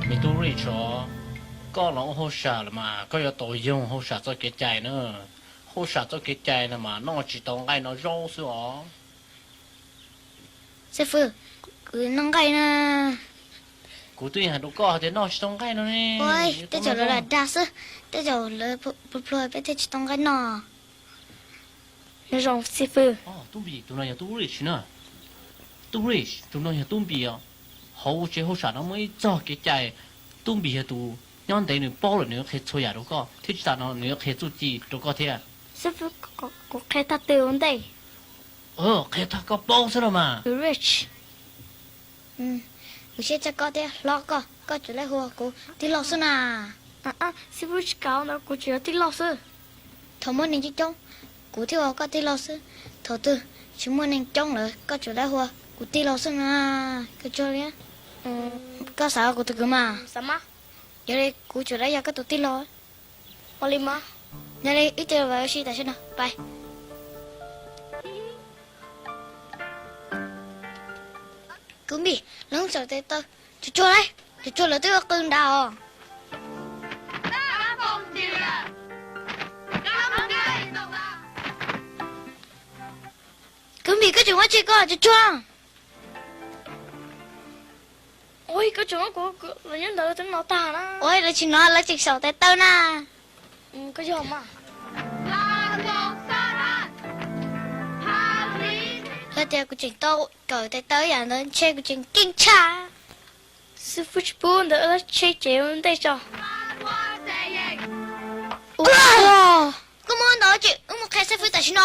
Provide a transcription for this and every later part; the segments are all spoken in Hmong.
Me tub Rich, koj los ua hauj sam lawm mas koj yuav tau yoog hauj sam txoj kev cai na. Hauj sam txoj kev cai no mas noj tsis tau nqaij no zaub xwb os. Xib fwb, kuv noj nqaij na. Kuv twb hais rau koj hais tias noj tsis tau nqaij no ne. Tej zaum lawv lam dag xwb, tej zaum lawv plhuav peb thiaj tsis tau nqaij noj. Nyob zoo xib fwb. Tub Npis, tus no yog tub Rich na. Tub Rich, tus no yog tub Npis os. Hauv tsev hauj sam no muaj ib txoj kev cai, tub Npis yog tus nyob ntev nws paub lawm nws yuav qhia txhua yam rau koj thiab tsis tas no nws yuav qhia txuj ci rau koj thiab. Xib fwb, kuv qhia tag twg ua ntej? Qhia tag koj paub xwb no mas. Rich, kuv siab tshaj koj thiab hlob koj, koj tsuas lam hu ua kuv tij laug xwb na. Xib fwb tsis kam ntawd, kuv tsuas yog tij laug xwb. Thaum muaj neeg coob coob, kuv thiaj hu ua koj tij laug xwb. Thaum twg tsis muaj neeg coob lawm koj tsuas lam hu ua kuv tij laug xwb na. Koj tsuas li, koj xav ua kuv tus kwv mas. Yog li kuv tsuas lam yog koj tus tij laug. Yog li wb cia li ua si tam sim no pais. Kuv Npis, lawv saum tes taw, tsuag tsuag lauj, tsuag tsuag lawv twb ua qw nrad os. Kuv Npis, koj tseem ua tsi koj tsuag tsuag? Ua koj tseem ua kuv, lawv nyob ntawd lawv twb hnov tag na. Ua lawv tsis hnov, lawv tseem saum tes taw na. Koj yog mas. Yog tias kuv tseem tau kawm tes taw yam ntawd ntshe kuv tseem keej tshaj. Xib fwb tsis pub ntawd, tsheb ces ua ntej tso. Koj muab ntawd ces wb mus qhia xib fwb tam sim no.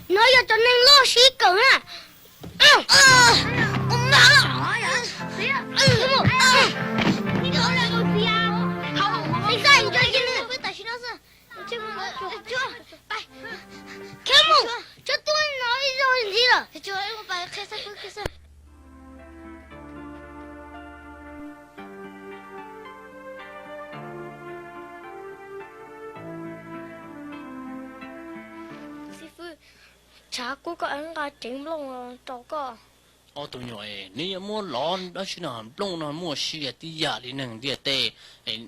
Hnov yog cov neeg loj sib kawm na. Khiav mus, tso tuaj no ib zaug ntxiv lawm. Xib fwb, tshav kub koj ev nqa ceev nplooj rau koj. Ob tug me nyuam, neb yuav muab lov dab tsi no? Nplooj no muaj sia tib yam li neeg ntiaj teb,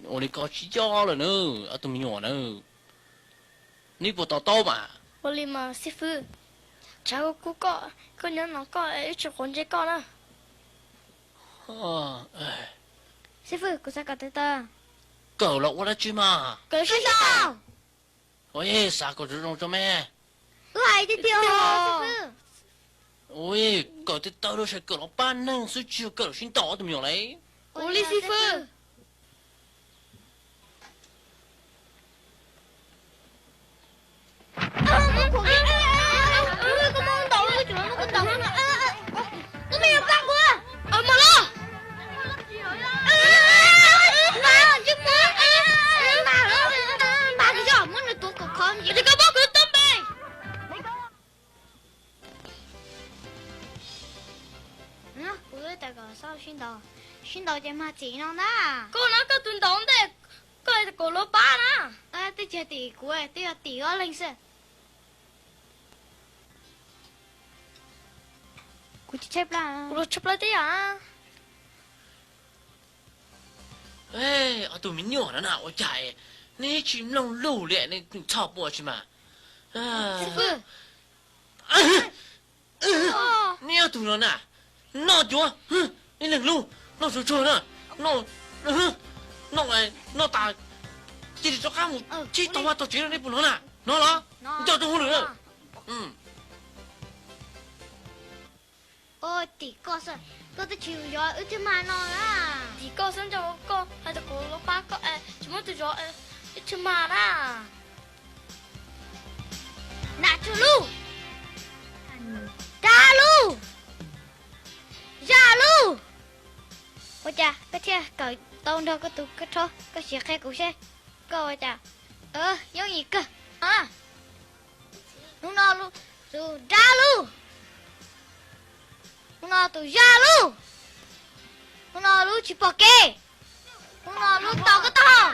ua li ko tsis yob lawm na, ob tug me nyuam na. Neb puas to taub mas? Ua li mas xib fwb, tshav kub koj, koj nyob no koj, wb tsis quav ntsej koj na. Xib fwb, kuv xav kawm tes taw. Kawm los ua dab tsi mas? Kawm sib tau. Xav kom zoo zoo tso me. Wb hais tiag tiag os. Kawm tej tawv lub sab kawm los pab neeg xwb tsis yog kawm los sib ntaus ob tug me nyuam lauj. Ua li xib fwb. Kuv tau kom sib ntaus, sib ntaus ces mag txim no ntag. Koj no koj tus ntaus ntej, koj kom luag pab na. Twb tsis yog tim kuv, twb yog tim ob leeg xwb. Kuv tsis tshaib plab, kuv los tshaib plab tib yam. Ob tug me nyuam no na ua cas neb tsis mloog lus li, neb txhoj pua tsis mas. Neb ob tug no na, noj cuav, ib leeg lub, noj tsuag tsuag na, noj, noj tas cia li rov qab mus txhib tau vaj tau tsev rau neb puas hnov na, hnov los? Nco rau hauj lwm na. Tim koj xwb, koj twb tsis yog wb thwj mag no na. Tim koj xwb, nco koj hais tias kuv los pab koj es tsis muab tus zov wb thwj mag na. Nam tsuag lub, dab lub, zaj lub. Ua cas koj thiaj kawm tau nrog koj tus kab rhob, koj sim qhia kuv seb koj ua cas yooj yim kawg. Hnub no tus dab lub, hnub no tus zaj lub, hnub no lub tsis pom kev, hnub no lub tau koj taub hau.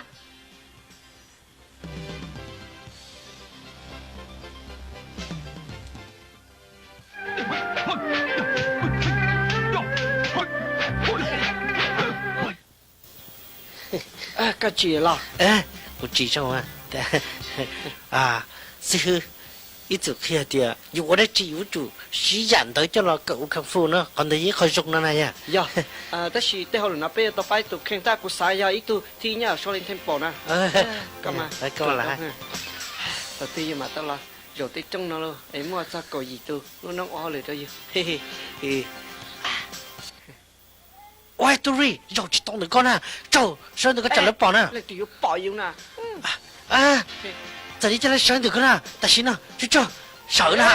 Koj tsis los? Kuv tsis zoo. Xib hwb, ib txwm qhia tias yus ua dab tsi yuav tsum siv yam ntawd coj los kawm ua kung fu no, qhov ntawd yog ib qho zoo no na yog. Yog, tab sis tej hauj lwm no peb yuav tau pab ib tug kheej, tab kuv xav yog ib tug thib ib nyob Shaolin Temple na. Koj mas, koj mas, thaum twg yus mam tau los zaum tej rooj no lauj, es muaj txog kaum yim tus lub noob ua hauj lwm rau yus. Ua, Turi, zaum tsis tau ntawm koj na, tsaug, sawv ntawm koj tsam lawv pom na. Leej twg yuav pom yus na. Txawm li cas los sawv ntawm koj na, tam sim no tsuag tsuag sawv na.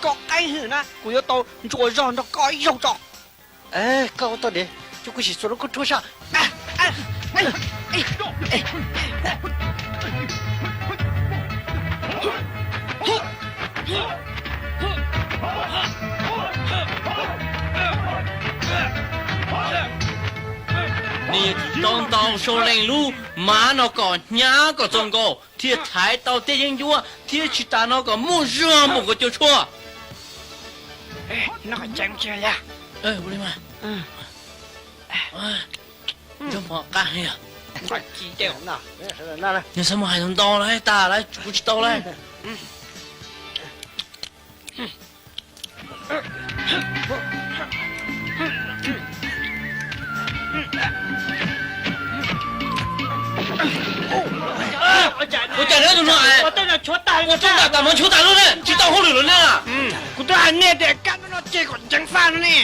Koj qeeb hwm na, kuv yuav tau ntsuas zog nrog koj ib zaug tso. Koj ua tau diam, ces kuv sim xuas lub khaub rhuab saib. Nws yuav tsum tau ntaus Shaolin lub mav no kom hnyav kom txaus nkaus thiaj thaiv tau tej yeeb ncuab thiab tsis tas no kom muaj zog mus kom cua tshuaj. Nyob hmo qab heev. Nws xav mus hais ntau ntau lawm tas lawm kuv tsis tau lawm. Ua cas neb tus no ua rooj nram tas mov nchuav tas lub ne, tsis tau hauj lwm lawm ne. Kuv twb hais nej tias kab no no ces kom nceev faj no ne.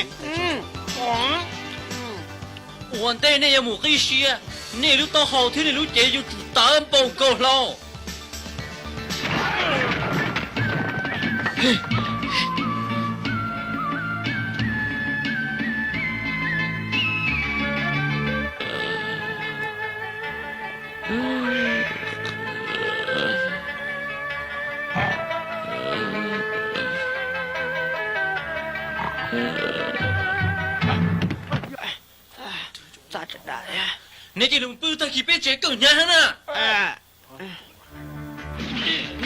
Ua ntej nej yuav mus qib siab, nej lub taub hau thiab nej lub cev yuav tsum tawv npaum nkaus hlau. Nej cia li pw, tag kis peb tsev kawm hnyav heev na.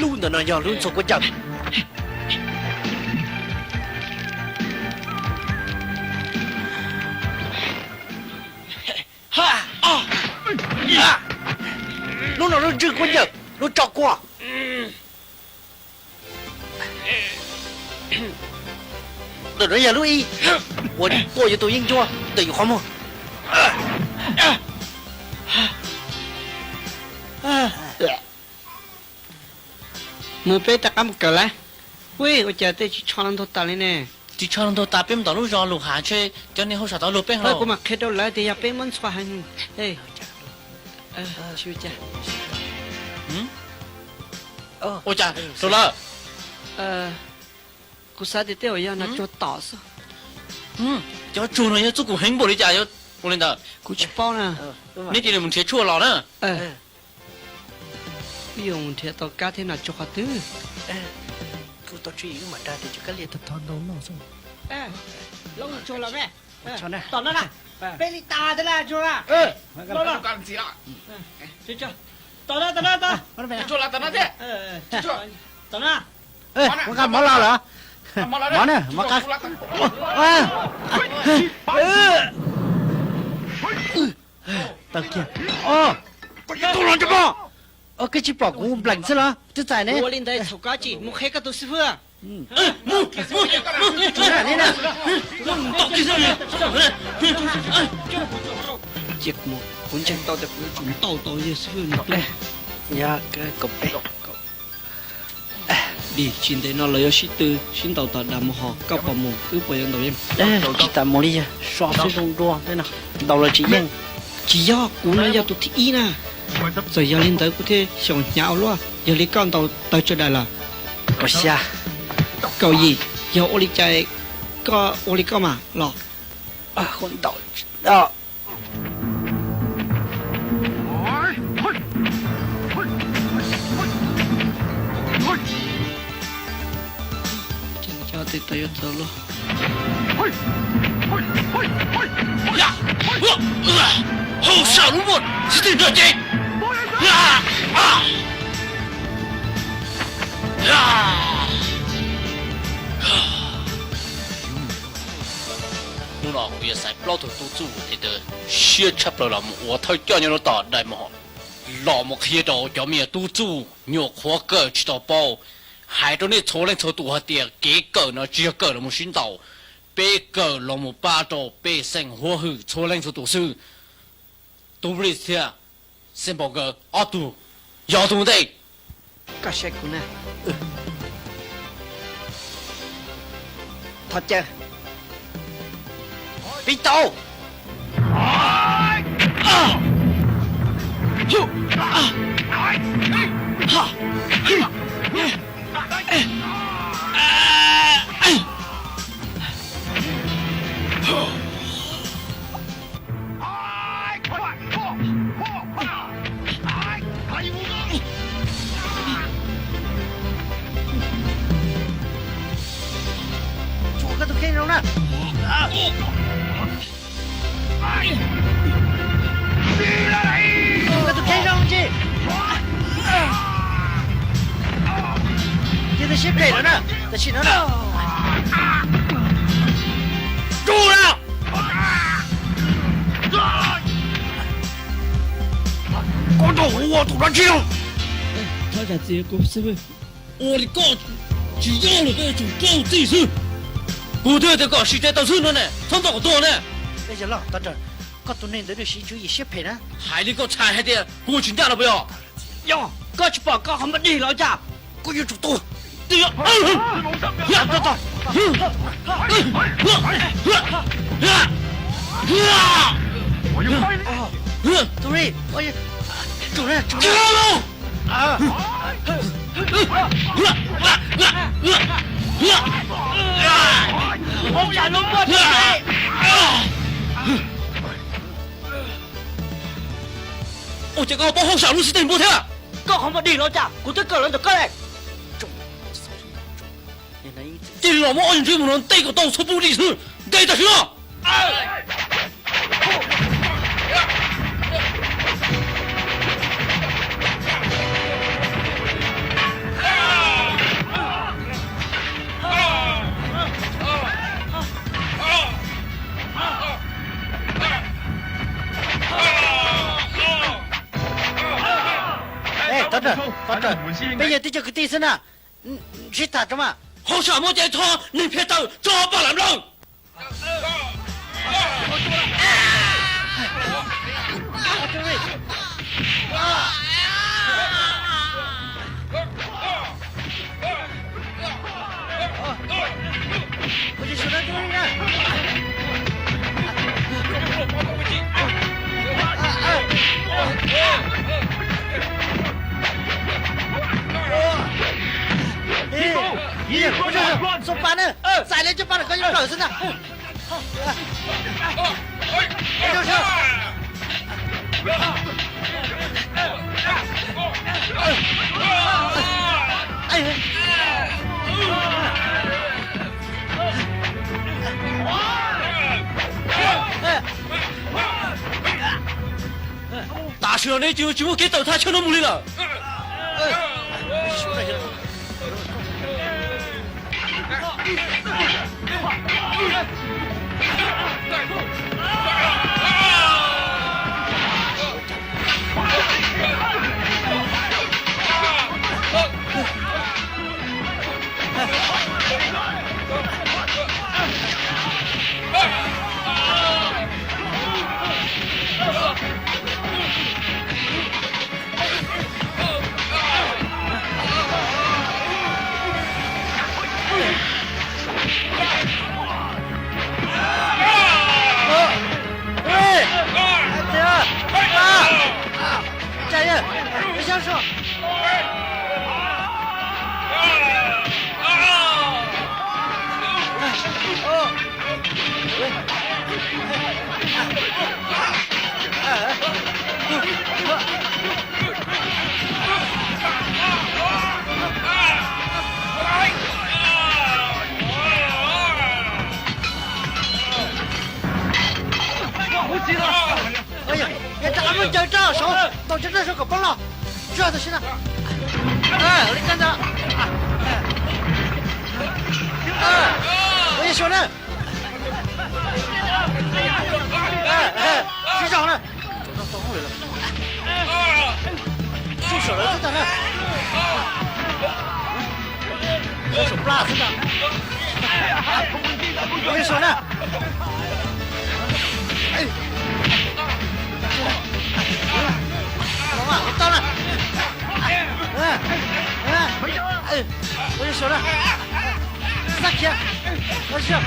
Lub ntawm no yog lub ntxhua kua cawm. Lub no lub ntswg kua cawm, lub tso kua. Ntawm no yog lub ib uas tuaj yuav tus yeeb ncuab ntawm yus qhov muag. Mus peb rov qab mus kawm lawm. Ua cas tej ris tsho no ntug tas li ne? Ris tsho no ntug tas, peb mus tom lub zos lus hav ntshe cov niag hauj sam tau luag peb. Kuv mam qhia rau lawv tias yog peb muab ntxhua heev. Ua cas rau lawm? Kuv xav tias tej zaum yog nas tsuag tom xwb. Cov tsuag no yuav txub kuv heev npaum li cas yuav ua li ntawd? Kuv tsis paub na. Neb cia li mus nrhiav tshuaj los na. Wb yuav mus nrhiav tau kab thiab nas tsuag qhov twg? Kuv tau tswv yim wb mam dag tias cov kab liam tag tho ntau noj xwb. Lov mus tsuag los me. Tom no na. Peb li tas thiab na tsuag na. Tom no, tom no, tom no. Tom no. Muab qab mov los lawm. Mov na, mov qab. Tau kiag. Koj tsis pom kuv nplees xwb los twb txais ne. Ua li ntawd txhaum koj tsis mus qhia koj tus xib hwb. Cia kuv mus, kuv ntseeg tau tias kuv yuav tsum ntaus tau yawg xib hwb no. Yog, kaum peb. Dim tsis ntev no lawv yuav sib tw sib ntaus tom dam mus hos koj puas mus wb puas yuav ntaus yeej. Tsis tas mus li yog so xwb zoo dua tej no, ntaus los tsis yeej. Tsis yog, kuv no yog tus thib ib na. Txawm yog li ntawd kuv thiaj xyaum hnyav ua luaj, yog li koj ntaus tawg tsawg daim lawm? Kaum xya. Kaum yim, yog ua li cas koj ua li koj mas los. Ntaus. Ces cov tes taw yuav txaus luaj. Hauj sam lub muag, xib teg nrog cev. Hnub no kuv yuav xaiv plaub tug tub txuj es siab tshaj plaws los mus ua thawj coj nyob rau tom dais mos, los mus qhia rau cov me nyuam tub txuj nyuam qhuav kawm tsis tau paub. Hais rau nej txhua leej txhua tus hais tias kev kawm no tsis yog kawm los mus sib ntaus, peb kawm los mus pab rau pej xeem huab hwm txhua leej txhua tus xwb. Tub Lis thiab Xeeb Npaum nkawd ob tug yog tus ua ntej. Koj saib kuv na. Thov caw. Pib tau. Tsuav koj tus kheej zoo na. Koj tus kheej zoo tsis. Cia tus siab phem no na, tam sim no na. Tsuj na. Koj nrog kuv ua tus dab tsi no? Thov zam txim kuv xib hwb. Ua li koj tsis yog los koj yuav tsum raug txim xwb. Kuv twb tias kom sim tes taw xwb no ne, txhob ntaus kom tuag ne. Yog los, koj tus neeg ntawd nws siv tswv yim siab phem na. Hais li koj txhais hais tias kuv tsis ncaj los puas yog? Yog koj tsis pom koj qhov muag dig los cas? Koj yuav tsum tuag. Ua cas koj paub hauj sam lub xib teg npua thiab? Koj qhov muag dig los cas? Kuv twb kawm los ntawm koj li. Cia li los muab ob yam ntsej muag no ntes kom tau txhua pub dim xwb, ntes tam sim no. Peb yog tib co kwv tij xwb na, sib tham tso mas. Hauj sam muab cai tho neeg phiaj tawm tso paj lam lawm. Xoo pas na, txais li cov pas lawm koj yeej plawm xwb ntag. Tam sim no neb tsis muaj kev tawm thaj chaw no mus li lawm. Yog rov qab muab ncaws rau saud, ntaus tsev rau saud kom poob los. Tsuag tam sim no. Ua li cas ntag. Ua li suav na. Sib zog na. Tsuj saum lawv xwb tag na. Saum plab xwb tag. Ua li suav na. Tau na. Ua li suav na. Xab khiav. Ua tsaug.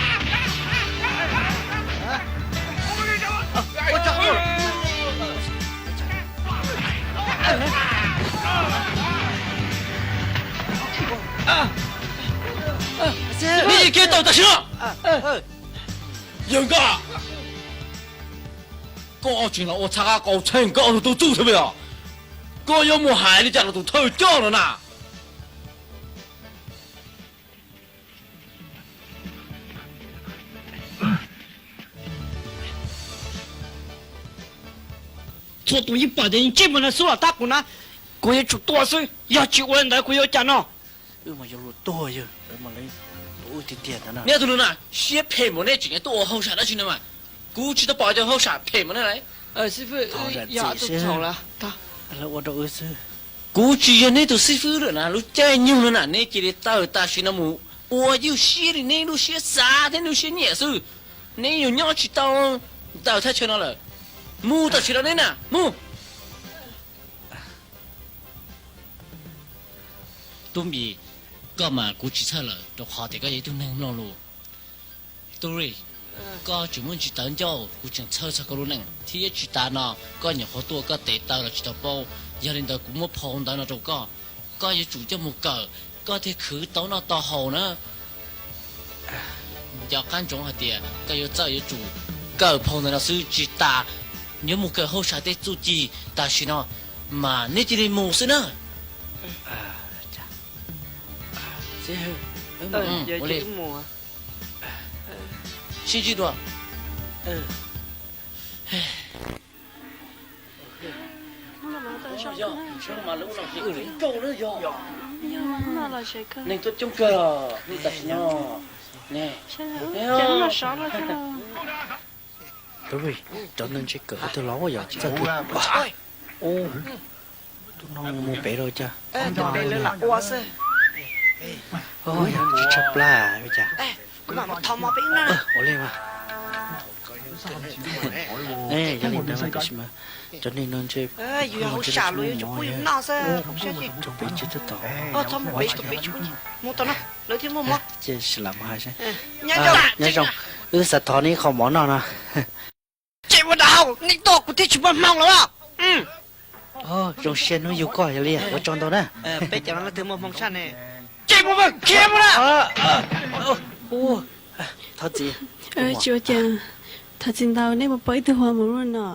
Neb yeej kev tawm tam sim no. Yawg nkauj, koj tseem los ua txha qab qau txheej koj tus tub txuj xwb puas yog? Koj yuav mus hais li cas rau tus thawj coj no na? Txhua tus yeej pom tias ntsej muag no xub los tab kuv na, kuv yuav tsum tua xwb, yog tsis ua li ntawd kuv yuav ua cas no? Wb mas yuav luag tuag yawg, wb mas lawv tua wb tiag tiag ntag na. Neb tus no na, siab phem npaum neb tseem tuaj ua hauj sam dab tsi no mas? Kuv tsis tau pom cov hauj sam phem npaum neb lawm. Xib fwb, yog tus txhaum lawm. Lawv ua rau wb xwb. Kuv tsis yog neb tus xib fwb lawm na, lub caij nyoog no na neb cia li tawm tam sim no mus ua ywj siab li neb lub siab xav thiab lub siab nyiam xwb. Neb yuav nyob tsis tau ntawm thaj chaw no lawm. Mus tam sim no neb na, mus. Tub Npis, koj mas kuv tsis txhawj lawm rau qhov tias koj yog ib tug neeg mloog lus. Tub Ris, koj tseem muaj ntsis tawv ncauj, kuv tseem txhawj txog koj lub neej thiab tsis tas no koj nyuam qhuav tuaj koj tes taw los tsis tau paub. Yog li ntawd kuv muab phau ntawv no rau koj, koj yuav tsum coj mus kawm, koj thiaj khwv tau noj tau haus na. Nco qab ntsoov hais tias koj yuav txawj yuav tsum kawm phau ntawv no xwb tsis tas yuav mus kawm hauj sam tej txuj ci tam sim no mas neb cia li mus xwb na. Ua li, sib ntsib dua. Neeg tuaj coob kawg tam sim no. Tub Ris, cov neeg ntshe kawm tag los yog txawj twg. Ub, tus no mus pem lawm cas. Yog tsis tshaj plab cas. Ua li mas. Yog li ntawd tiam sis mas cov neeg no ntshe yus yog hauj sam los yuav tsum pub yus noj xwb. Mus tom pem tsis tau tom. Mus tom no lawv thiaj muaj mov. Ces lam mus hais seb. Nyob zoo, wb xav thov neb qho mov noj no. Ces ua dab hau, nej tuaj kuv thiaj tsis muaj hmoo los. Zoo siab hnub yug koj yog li, ua tsaug ntau na. Peb cov no leej twg muaj hmoo tshaj ne? Thov txim. Tsis ua cas, thov txim ntau, nej puas pom ib tug hua mus luaj no?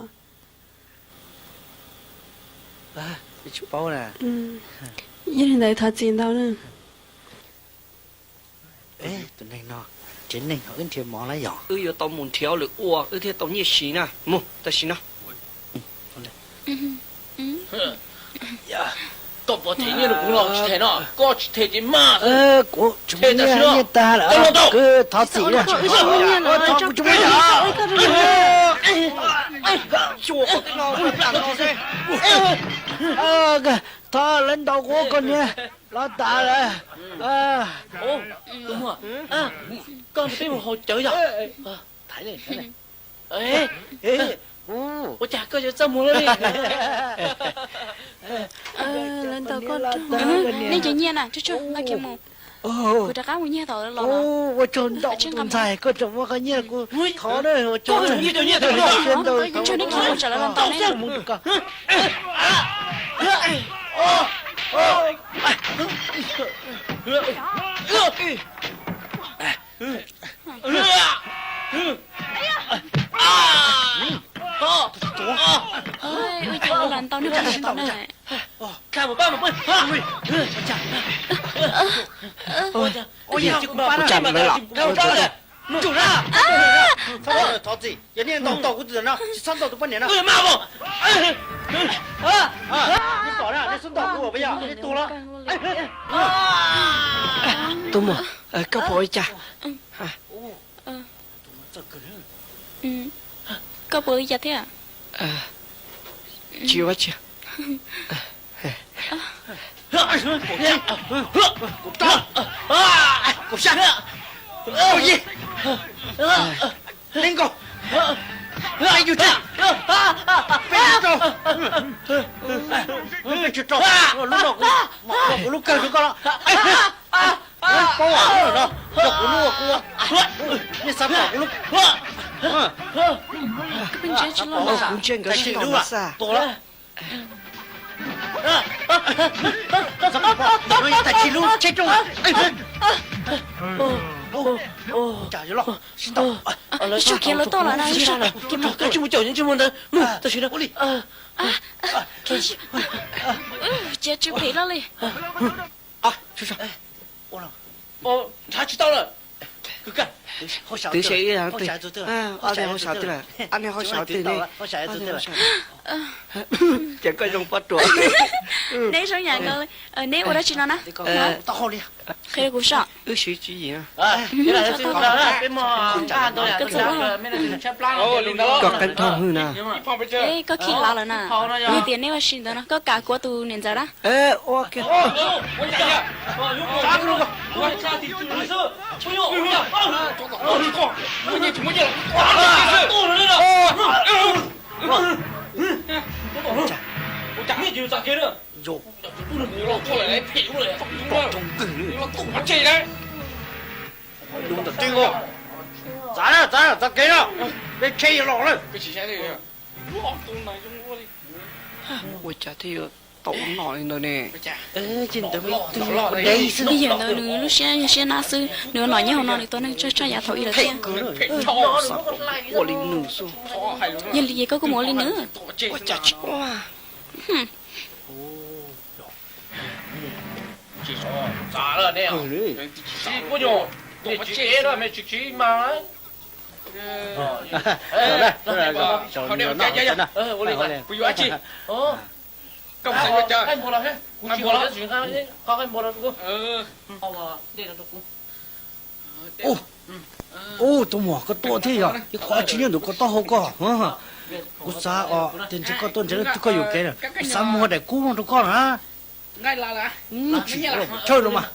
Tsis paub na. Yog li ntawd thov txim ntau na. Tus neeg no, tsev neeg ho wb nrhiav mov lawm yog? Wb yuav tau mus nrhiav lwm ua wb thiaj tau nyiaj siv na. Mus tam sim no. Koj pom them nyiaj rau kuv los tsis them no, koj tsis them ces mas. Kuv tsis muaj nyiaj, nyiaj tag lawm. Kwv, thov txim na. Kuv tsis muaj nyiaj. Thov lawv ntaus kuv, koj niag los tas lawm. Koj nrog peb mus haus cawv yog? Ua cas koj yuav txawj mus luaj li? Lawv ntaus koj. Nej cov nyiaj na, tsuag tsuag nqa kiag mus. Kuv rov qab mus nyiag tom los. Ua tsaug ntau tus ntxhais, koj tseem muab qhov nyiaj kuv thov na, ua tsaug. Tsuag nej kiag mus tsam lawv los ntaus ne. Ua cas ua los ntau neeg tau na. Ua cas lawv lam Thov txim, yog nej ntaus tau kuv tus no, tsis txhob ntaus tus poj niam no. Nej pom na, nej xub ntaus kuv, yog nej tuag los. Tus muam, koj pom li cas? Koj pom li cas thiab? Tsis ua tsi. Kuv rau, kuv sab, kuv yi, peb nkaus, peb yug tag, peb yug rau, peb tsw rau, lub no kuv, kuv lub kawg rau koj los. Paub no, yog kuv lub kuv, nej xav pom kuv lub. Kuv ntsia nkawd sib ntaus no xwb. Tais tsis lub tsheb rooj. Cas yuav los sib ntaus. Sib khiav lawv tuaj lawm na. Koj tsis mus caum nws, tsis mus ntawd. Tam sim no ua li. Cia tsw phem loj li. Nrhav tsis tau lawm. Twb se ib, ob tug hauj sam twg lawm, ob tug hauj sam twg ne? Ces koj zoo pob ruam. Neb zoo yam nkaus li. Neb ua dab tsi no na? Qhia rau kuv soj. Wb siv tswv yim. Koj qeeb thooj hwj na. Koj khib lav lawm na. Yog tias neb ua si ntawd no koj kam kuv tus niam ntxawm na. Ua kiag. Txav na, txav, txav kev na, peb tsheb yuav los lawm. Ua cas thiaj yuav tau ua nom li ntawd ne? Yog ntawd nws lub siab yog siab nab xwb, nws ua nom nyob hauv no nws tua neeg tsawg tshaj yav thaum ub lawm thiab. Xav kom ua li nws xwb. Yog li ces koj kuj mus ua li nws. Ua cas tsis ua? Ub, tus muam, koj tuaj thiab yog ib qho tsis nyob ntawm koj taub hau koj. Kuv xav tias ntshe koj tuaj ntshe leej twg koj yuam kev lawm, kuv xav muag daim kub no rau koj na. Tsis ua los kuv chawj no mas.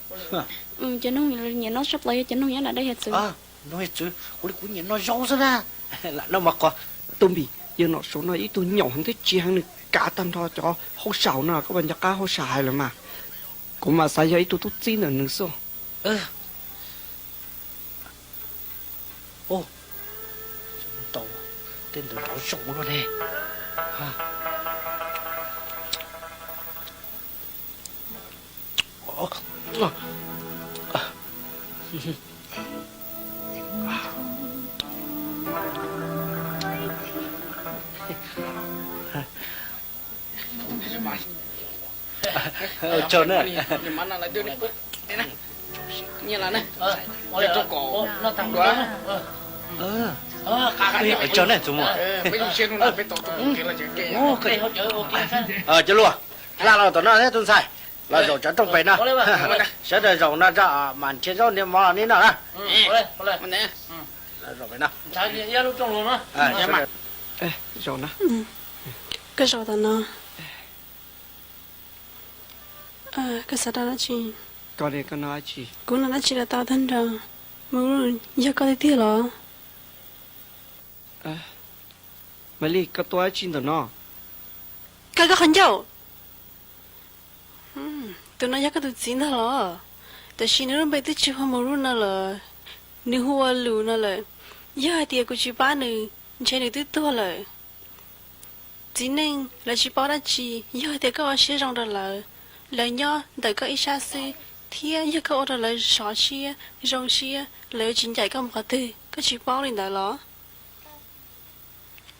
Cov noog nyiam noj tshaj plaws yog cov noog nyob nram dej hiav txwv. Noog hiav txwv, kuv li kuv nyiam noj zaub xwb na. Lam noj mov qhov. Tub Npis, yawg Nom Suav no ib tug nyaum heev thiab tsiv heev, nws kav tag nrho cov hauj sam no, koj puas nco qab hauj sam hais lawm mas. Kuv mas xav yog ib tug tub txib ntawm nws xwb. Tej ntawd nrov zoo luaj ne. Ua tsaug na. Ua tsaug na tus muam. Cov luag, hla los tom no thiab tus ntxhais, los zaum tov rooj pem no. Sawv daws zaum no zog mas nrhiav zaub nrhiav mov los neb noj na. Zaum pem no. Zaum no. Koj zaum tom no. Koj xav rau dab tsi? Kuv noj dab tsi los tau tag nrho. Mus, yog koj tiag tiag los? Maiv Lig, koj tuaj dab tsi ntawm no? Koj, koj qhov ncauj! Tus no yog koj tus txiv ntag los? Tab sis nws lub npe twb tsis hu ua Mus Lub no lawm, nws hu ua Lus no lawm. Yog hais tias kuv tsis pab nws, ntshe nws twb tuag lawm. Txiv neej lawv tsis paub dab tsi, yog hais tias koj ua siab zoo rau lawv, lawv nyob ntawm koj ib sab xwb, thiab yog koj ua rau lawv sov siab zoo siab, lawv yuav tsis ncaim koj mus qhov twg, koj tsis paub li ntawd los?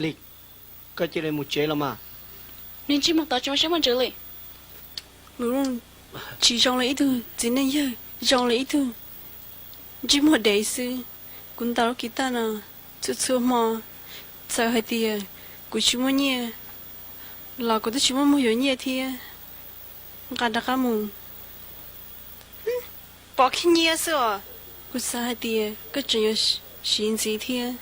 Lig, koj cia li mus tsev los mas. Nws ntsej muag tod tsis muaj siab muaj ntsws li. Mus, tsis zoo li ib tug txiv neej yawg, zoo li ib tug ntsej muag dev xwb. Kuv ntaus lub kiv taj no txhua txhua hmo, txawm hais tias kuv tsis muaj nyiaj los kuv twb tsis muaj muag yuav nyiaj thiab. Nqa rov qab mus. Pov khib nyiab xwb os. Kuv xav hais tias koj tseem yuav siv ntxiv thiab.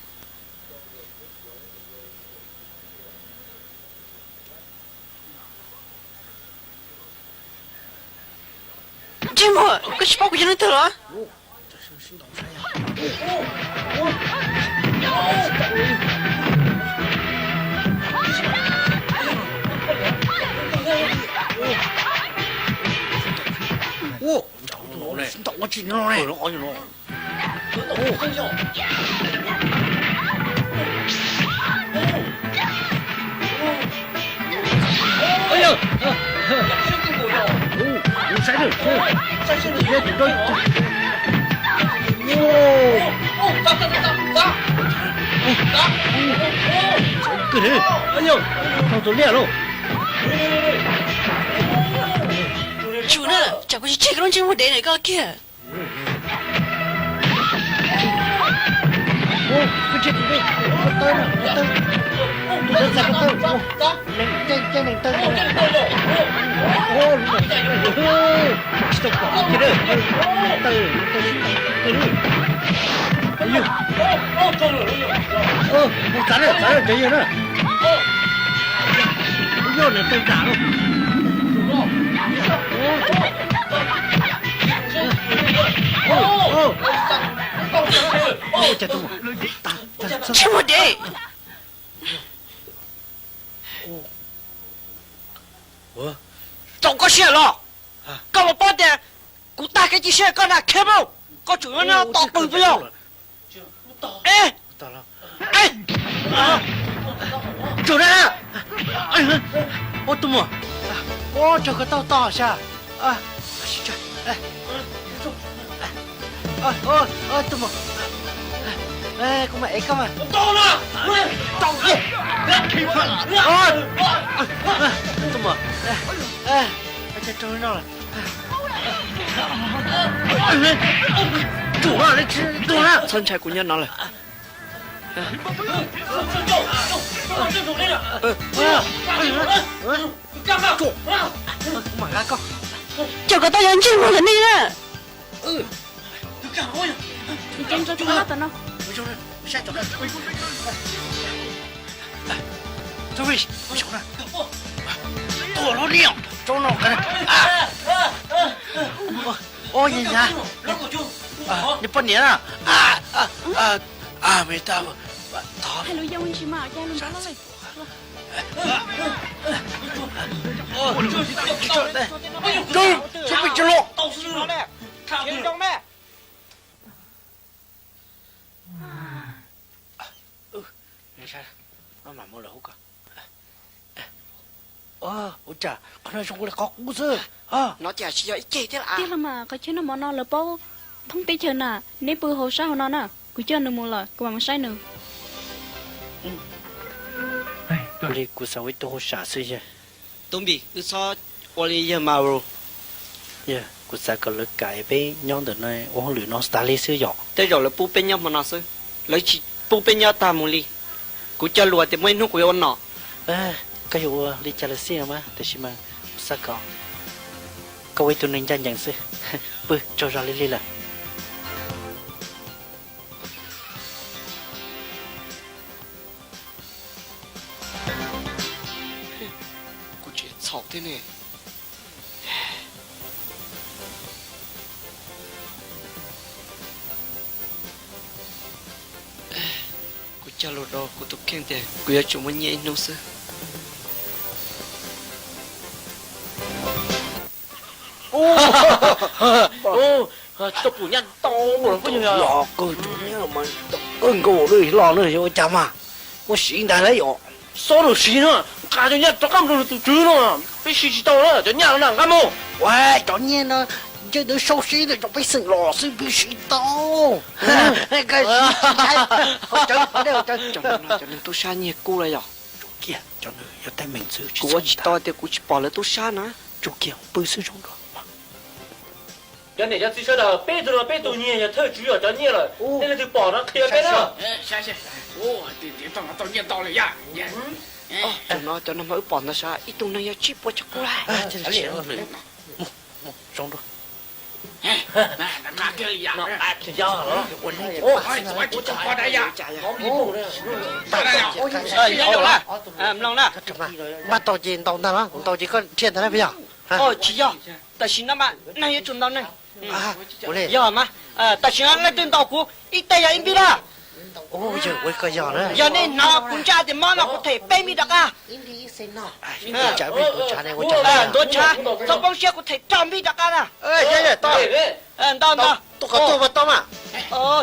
Ntsej muag, koj tsis paub kuv yog leej twg los? Ua, sib ntaus ua tsi no ne? Kawg, thaum tus liaj lauj. Tsum na, tsam kuv tsis tseg koj lub ntsej muag dev ntawm koj kiag. Tsis tau pom kiag, mus txav na, txav na, tsev yawg na. Yog nws teej dam lauj. Ntsej muag dev. Txaus koj siab los? Koj puas paub tias kuv tag kev cia siab koj na, Kheb Mauj? Koj tseem nyob no tos pw puas yog? Tsum na. Ua tus muam, ua rau koj tau tos xya. Tus muam, kuv mam ev koj mas. Tus muam, ua cas raug li no lawm? Tsum, txhob ntshai, kuv nyob no lawm. Kuv mam nqa koj. Cov ko tau yog ntsej muag ntawm nej na. Tua los niam, rau no. Ua, yog yog, nws poj niam na. Me ta, thov. Ua cas qhov no zoo li qhov qub xwb. No cas tsis yog ib ceg thiab las? Tiag los mas, qhov chaw noj mov no lawv paub Thoob teb chaws na, neb pw hauv sab hauv no na, kuv coj nws mus lawm, kuv mam mus saib nws. Ua li kuv xav ua ib tug hauj sam xwb yawg. Tub Npis, wb txhob ua li yawg Maru. Yawg, kuv xav kom lawv kam peb nyob ntawm no ua hauj lwm no tas li xwb yom. Tej zaum lawv pub peb nyob hmo no xwb, lawv tsis pub peb nyob tag mus li. Kuv cog lus tias muaj ib hnub kuv yuav ua nom. Koj yuav ua li cas los xij mas, tiam sis mas kuv xav kom koj ua ib tug neeg ncaj ncees xwb. Pw, tsaug zog lig lig lawm. Kuv tseem txhaum thiab ne. Kuv cog lus rau kuv tus kheej tias kuv yuav tsum muaj nyiaj ib hnub xwb. Tau pum nyaj tau npaum los poj nyob. Los kawg cov nyiaj mas tau kawg nkaus lawm los na, yuav ua cas mas muab siv ntag lauj yom. Xob rau siv no, nqa cov nyiaj rov qab mus rau tus tswv no, peb siv tsis tau na, cov nyiaj no na nqa mus. Ua cov nyiaj no ntshe twb sau siv rau cov pej xeem los xwb peb siv tau. Cov neeg tub sab nyiag kub lawm yom. Kuv ua tsis tau tias kuv tsis pom lawv tub sab na. Tsuj kiag pw xwb zoo dua. Cov niam cov txiv sawv daws, peb tug no peb tug nyiag yog thawj tswv yog cov nyiaj lawm, nej leej twg pom no qhia peb na. Cov no mas wb pom ntawd sav ib tug neeg yog tsib puas caum kub lawm. Zoo dua. Mloog na, npaj tau ces ntaus ntag los, ntaus ces koj dhia ntag na puas yog? Tsis yog, tam sim no mas neeg yuav tsum ntaus neeg. Yog mas, tam sim no leej twg ntaus kuv ib teg yog ib npib lawm. Yog nej hnov kuv ntsaj tias mob no kuv them peb npib rov qab. Ntuav tshav, txhob poob siab, kuv them rau npib rov qab na. Ntau ntau.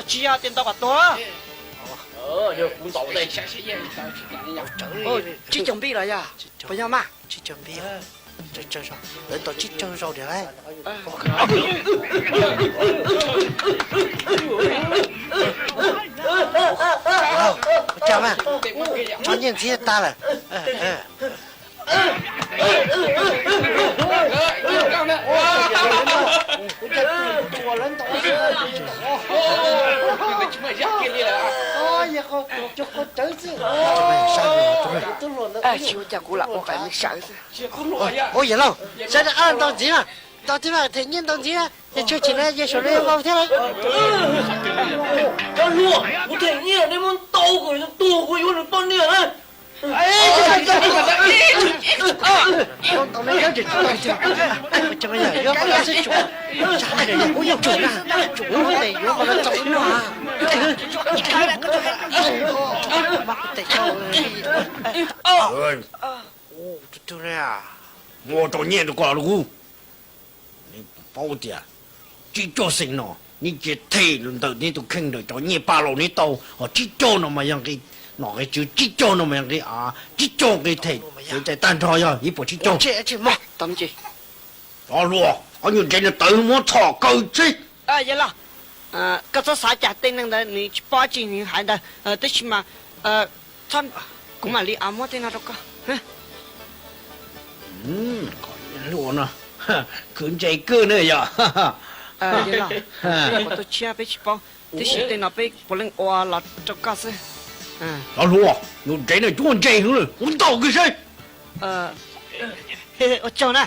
Tsis yog tias ntau kom tuag. Tsib caug npib los yog puas yog mas? Lawv ntaus tsib caug zaus diam lauj. Ua cas mas, tso nyiaj ntxiv tag lawm. Tsis ua cas, kuv lam ua kom nws sawv xwb. Ua yawg laus, saib rov qab ntaus ntxiv mas, ntaus tib mas them nyiaj ntaus ntxiv, yog tsis them no yawg saum no vau thiab lauj. Cov hluas, kuv them nyiaj nej muab ntaus kom tuag kuv yuav nws poj niam na. Tus tug ne, muab rau nyiaj rau koj los kuv. Neb paub tias tsib caug xees no neb cia them ntawm neb tus kheej ntawm cov nyiaj paj laus neb tau, ho tsib caug no mas yog nqi nom nqi tswv, tsib caug no mas yog nqi av, tsib caug nqi them, yuav cais tag nrho yog ib puas tsib caug. Cov hluas, ob nyuag ntsev no tawv muab txhom kaw tsib. Yawg laus, koj txhob xav cas tej neeg ntawd nws tsis paub tsi nws hais ntawd, tab sis mas kuv mam li muab tej no rau koj. Hluas no, khwv ntse kawg na yog. Qhov tuaj tshiab peb tsis paub, tab sis tej no peb puav leej ua los rau koj xwb. Cov hluas, nyuag ntsev no cuaj ntse hwv lawm, ua ntaus kiag seb. Ua tsaug na.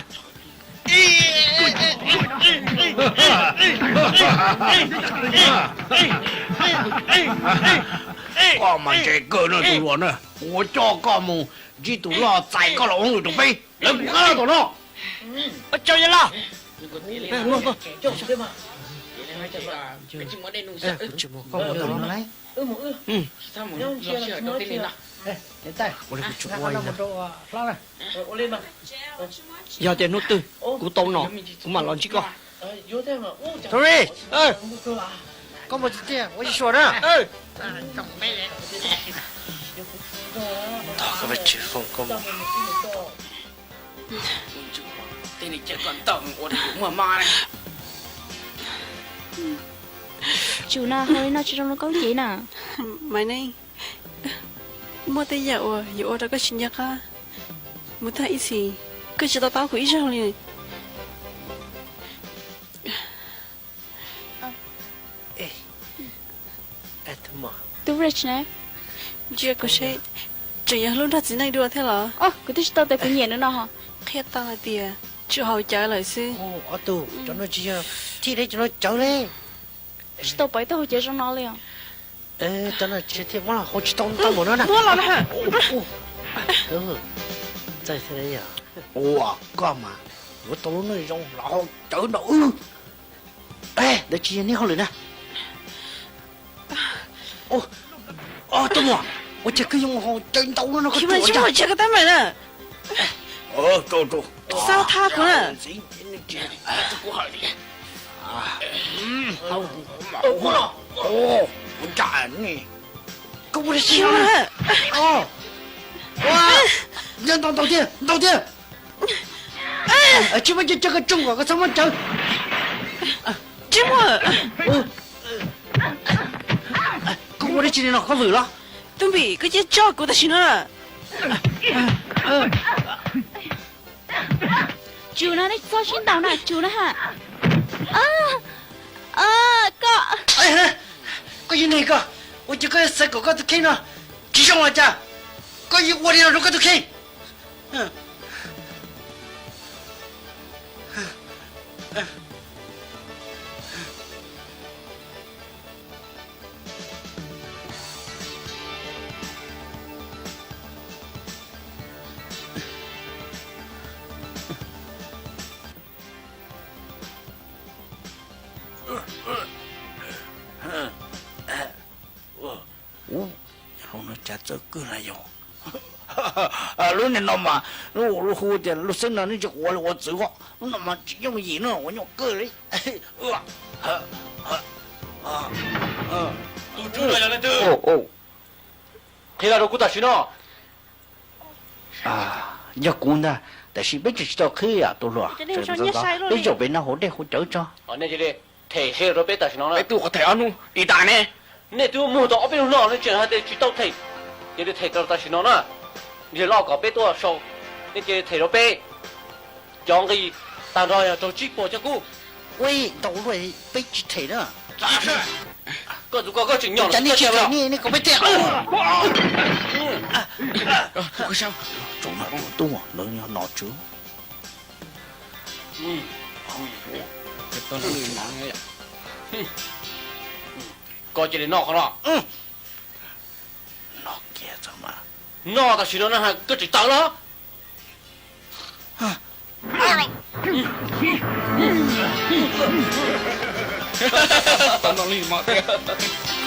Koj mas ntse kawg no tus hluas na, kuv yuav coj koj mus ntsib tus loj txais koj los ua hauj lwm rau peb, lawv kuv qab los tom no. Ua tsaug yawg laus. Yog tias hnub twg kuv tau nom, kuv mam los ntsib koj. Tori, koj mus tiag tiag, ua tsis suam na. Tog koj, Vajtswv foom koj mus. Tej neeg caw koj ntaus ua rau kuv muag mob na. Tsum na, hais li no tsis zoo rau koj lub cev na. Maiv Neej, muaj tej yam uas yuav ua rau koj tsis nco qab mus tag ib txhis. Koj tsis to taub kuv ib zaug li. Tub Rich ne? Ntsia kuv seb, tseem yog hlub nrog txiv neej dua thiab los? Kuv twb tsis tau tias kuv nyiam nws no ho. Qhia tau hais tias tsuas haus cawv lawm xwb. Ob tug, cov no tsis yog thij li, cov no cawv li. Tsis tau pom ib tug haus cawv zoo no li os. Cov no tsis thiaj muab los haus tsis tau ntau npaum no na. Muab los na. Txawj thiab yog. Ua koj mas yuav tau lub neej zoo los haus cawv nrog wb. Ntawd tsis yog neb hauj lwm na. Tub Muas, ua cas koj yuav mus haus cawv ntau no, koj tsis ua cas? Xav thab kuv na. Koj ua dab tsi no? Ntau ntau tiag, ntau tiag. Tsis muaj cawv, cawv kom txhob muab cawv. Tsis muaj. Koj ua dab tsi li no, koj vwm los? Tub Npim, koj cia tso kuv tam sim no na. Tsum na, nej txhob sib ntaus na, tsum na ha. Koj. Koj yog neeg koj, ua cas koj yuav xav kom koj tus kheej no tsis zoo los cas? Koj yuav ua li no rau koj tus kheej. Ub, yog lub no cas txawv kawg na yog. Lub niag no mas, lub hu tias lub xeeb no nws tsis quav li ua txwv os, lub no mas tsis yooj yim na, ua nyuaj kawg li. Tus tswv no yog leej twg? Qhia rau kuv tam sim no. Yog kuv ntag, tab sis peb tseem tsis tau qhib yam tus hluas. Peb zaum pem no haus dej haus cawv tso. Nej cia li them qhia rau peb tam sim no na. Peb twb ua them ob hnub li tas ne. Nej twb muag tau ob peb hnub no nej tseem hais tias tsis tau them. Cia li them rau tam sim no na. Nrhiav loj kom peb tuaj sau. Nej cia li them rau peb. Cov nqi tag nrho yog raug tsib puas coj kub. Ua ntau luaj, peb tsis them na. Koj tus ko koj tseem nyob cas nej tsis them, nej kom peb them. Tub, lawv nyob no tswv. Koj cia li noj qhov no. Noj kiag txog mas. Noj tam sim no na, koj tseem tawv los?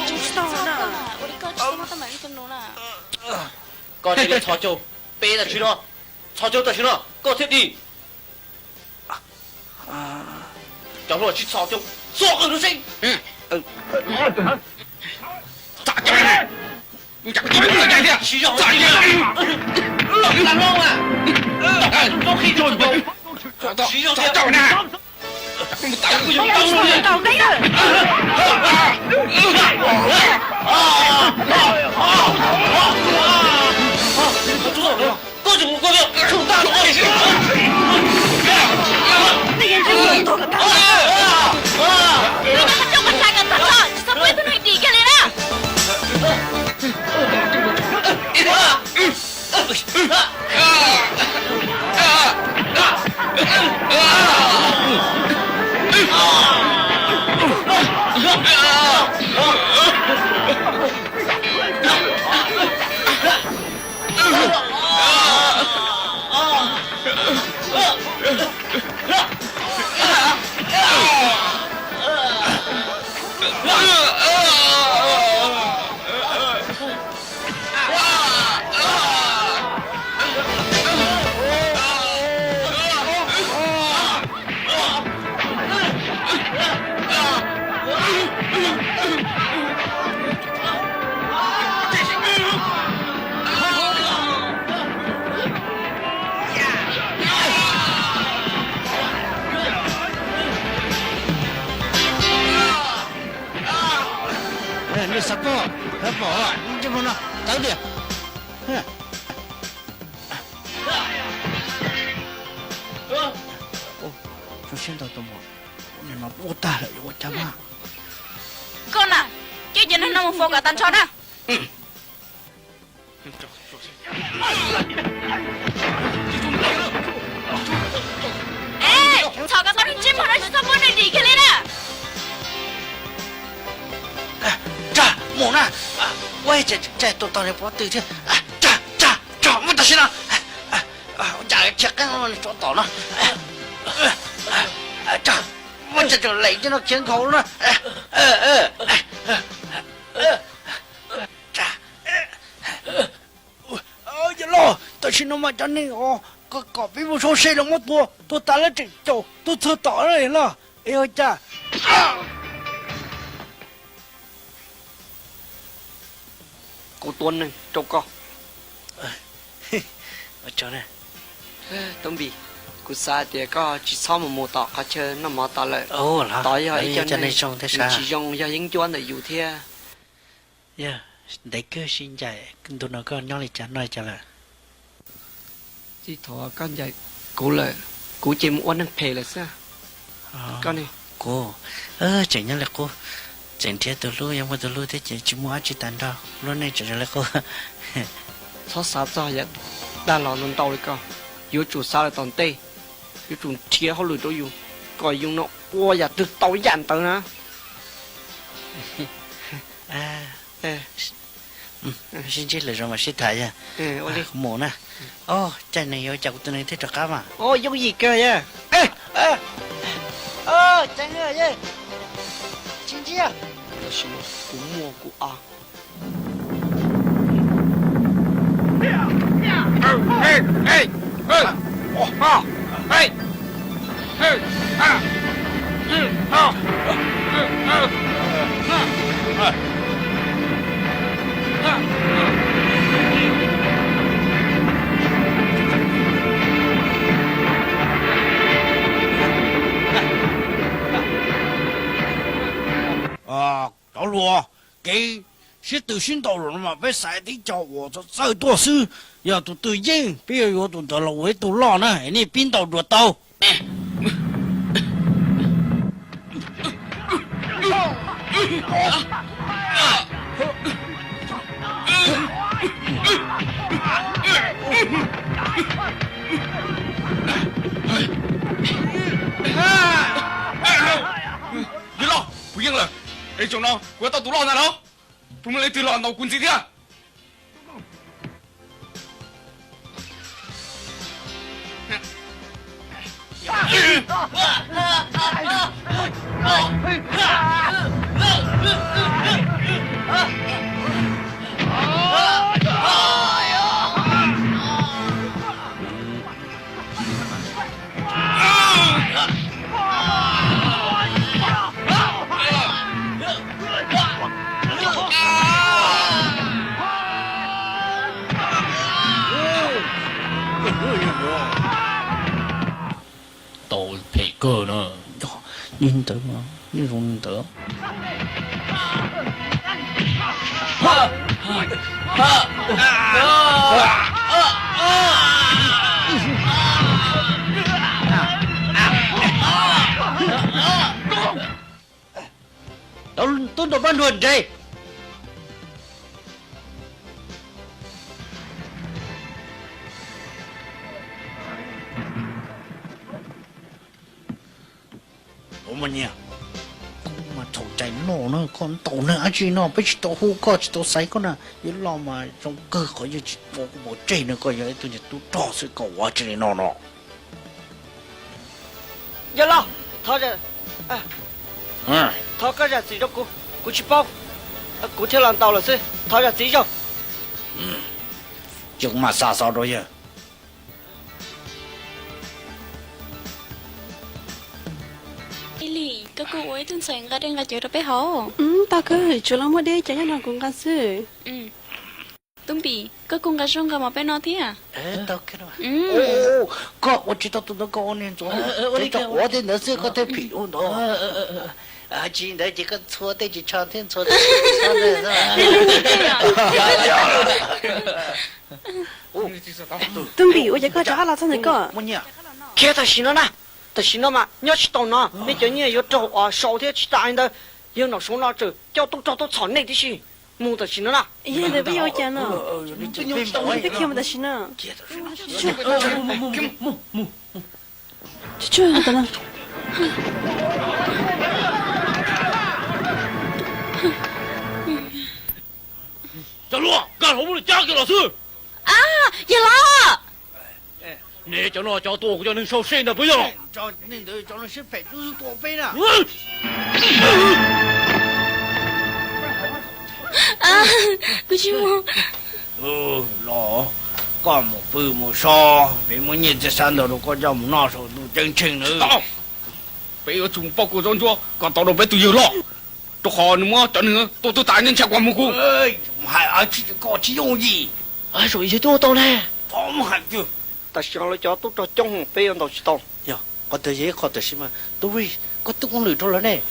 Tsis tau na, ua li koj tsis tau muaj teeb meem li tus nus na. Koj cia li txhos caug, peb tam sim no, txhos caug tam sim no koj thiaj dim. Cov hluas tsis txhos caug, txhos qwj rau seb. Tsis zoo, tsis zoo. Tsis zoo. Koj tseem mus koj tshooj tag no. Tsis txhob pub ib tug neeg dim kiag li na. Xav pom, xav pom, ntsej muag no tawv tiag. Zoo siab ntau tus mos, ua tag lawm yuav ua cas mas. Koj na, coj cov neeg no mus faus kom tag nrho na. Txhom kom tau ntsej muag no tsis txhob muab nws dim kiag li na. Tsa, mus na. Ua cas tseem tsa tus tau niag pob tw thiab. Tsa, tsa, tsa, muab tam sim no. Ua cas khiav qeeb rov tom no. Tsa, muab tsa tseem leem coj no khiav nkhaus na. Yawg loj, tam sim no mas cov neeg os, kom peb mus sau se los muab tua, tua tas lawm tseem caum tuaj txog tom lawm los es ua cas? Kuv tua neeg rau koj. Tub Npis, kuv xav tias koj tsis txhob mus mus tom qhov chaw noj mov tas lawm. Tod yog ib co neeg tsis zoo, yog yeeb ncuab ntawm yus thiab. Yog, ntev kawg sib ncaim, ntu no koj nyob li cas noj li cas lawm? Txij thaum koj ncaim kuv lawm, kuv ces mus ua neeg phem lawm xwb. Koj ne? Kuv tseem nyob li qub, tseem nrhiav tus hlub, yuav muaj tus hlub thiab ces tsis muaj dab tsi tag nrho, lub neej tseem zoo li qub. Txhob xav txog yam dab los ntau ntau li koj, yuav tsum xav lawm tom ntej, yuav tsum nrhiav hauj lwm rau yus, kom yus no ua yam twg tau yam ntawd na. Sib ntsib lwm zaus mas sib tham yog. Mus na. Caij neeg yuav cas kuv tus neeg thiaj rov qab mas. Yooj yim kawg yog. Caij neeg, sib ntsib. Tam sim no kuv muaj kuv av. Cov hluas, kev sib tw sib ntaus lawm no mas peb xaiv tib co uas txawj txawj tuaj xwb. Yog tus twg yeej peb yuav yuav tus ntawd los ua ib tug loj na, nej pib ntaus dua tau. Yawg loj, kuv yeej lawm. Es zaum no kuv yuav tau tus loj ntag los? Puas muaj leej twg los ntaus kuv ntxiv thiab? Tau phem kawg na. Li ntawd, li ntawd. Tub ntaus pab nruag nres. Ua mas nyias, koj mas txhaum cai noj na, koj ntaus neeg dab tsi no peb tsis tau hu koj tsis tau xaiv koj na. Yawg loj mas zoo kawg qhov yawg tsis tua kuv pov tseg na, koj yog ib tug niag tub rog xwb koj ua tsi li no no. Yawg loj, thov, thov koj zam txim rau kuv, kuv tsis paub, kuv thiaj los ntaus lawm xwb, thov zam txim zaug. Ces kuv mam xa xov rau yawg. Ib Lis, koj kuj ua ib tug ntxhais nqa dej nqa cawv rau peb haus. Tau kawg, tsuas los muaj dej cawv nyob no kuv nqa xwb. Tub Npis, koj kuj nqa zaub nqa mov peb noj thiab. Koj ua tsis tau tus ntawd koj ua niag ntxuav, ua tej ntawd xwb koj thiaj phim ua ntawd. Tsis ntawd ces koj ntxhua tej ris tsho thiab ntxhua tej ris tsho ntawd. Tub Npis, ua cas koj rov qab los txog ntawm koj? Khiav tam sim no na. Tam sim no mas nyob tsis tau no, nej cov nyiaj yuav raug uas sau thiab tsis tas li ntawd, yawg nom Suav no tseem coj tub rog tuaj txhom nej tib si. Mus tam sim no na. Yog li ntawd peb yuav ua cas no? Peb khiav mus tam sim no. Cov hluas, nkag hauv muab nws cab kiag los xwb. Yawg laus, nej cov no cov tua kuv cov neeg sau se ntawd puas yog? Kuv tsis mus. Los, koj mus pw mus so, peb muab nyiaj txiag xav ntawd rau koj coj mus noj saum ntuj ceeb tsheej nawb. Peb yuav tsum mus pauj kua zaub ntsuab kom tau rau peb tus yawg loj, rau qhov nws muab cov neeg tua tuag tas nej ntshai kuv mus kuv. Hais tsis koj tsis yooj yim. Zaum yawg twb ua tau ne. Tam sim no lawv cov tub rog coob heev peb yuav ntaus tsis tau. Yog qhov twg yog ib qho tam sim mas tub Ris, koj twb ua lwm rau lawv ne.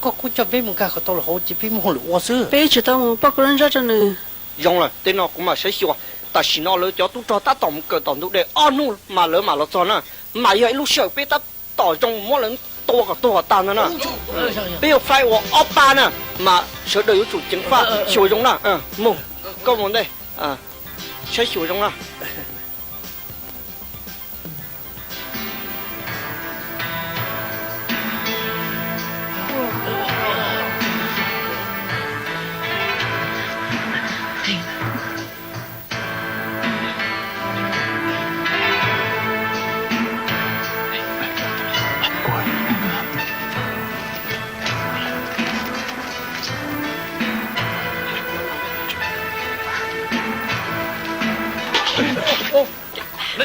Koj kuj coj peb mus nkag kom tau lawm hauv ces peb muaj hauj lwm ua xwb. Peb yuav tsum tau mus pauj kua zaub ntsuab rau nws. Zoo lawm, tej no kuv mam saib xyuas. Tam sim no lawv cov tub rog tab tom mus kawm tom ntug dej ob hnub mas lawv mam los txog na. Mas yog ib lub sij hawm peb tab tom zoo muab lawv tua kom tuag kom tag ntag na. Peb yuav faib ua ob pab na, mas sawv daws yuav tsum ceev faj xyuas zoo na. Mus, koj mus ntej, saib xyuas zoo na.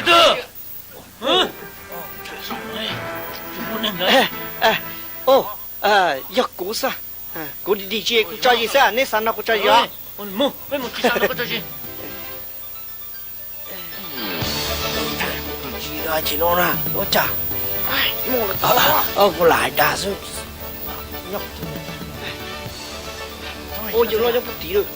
Leej twg? Yog kuv xwb. Kuv D J, kuv tso zis xwb, neb xav nrog kuv tso zis os. Kuv lam hais dag xwb. Ua yawg loj nyob puag tid lawm.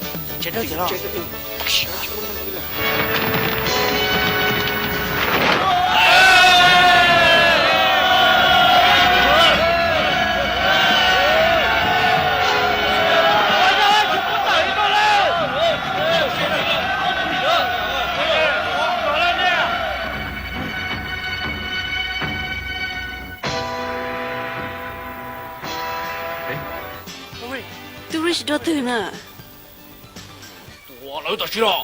Tub Ris dua twg na? Tua lawv tam sim no.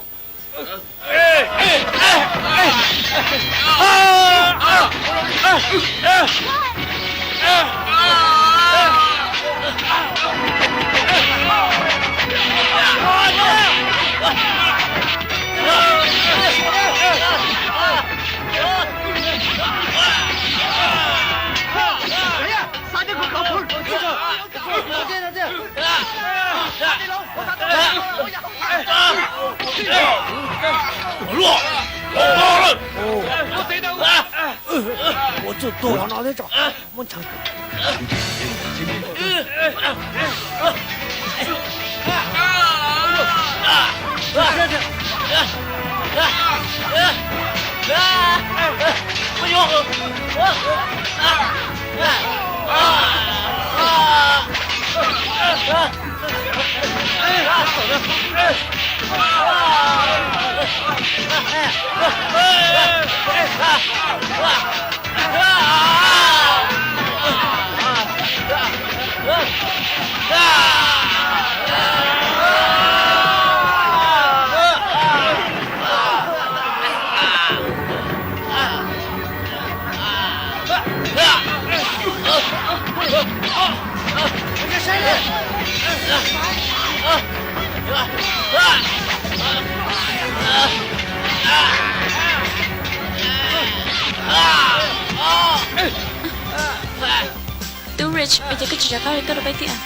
Ua txuj tuag no thiab tso, muab ntshav. Tub Rich, ua cas koj tsis rov qab hu tuaj rau peb thiab?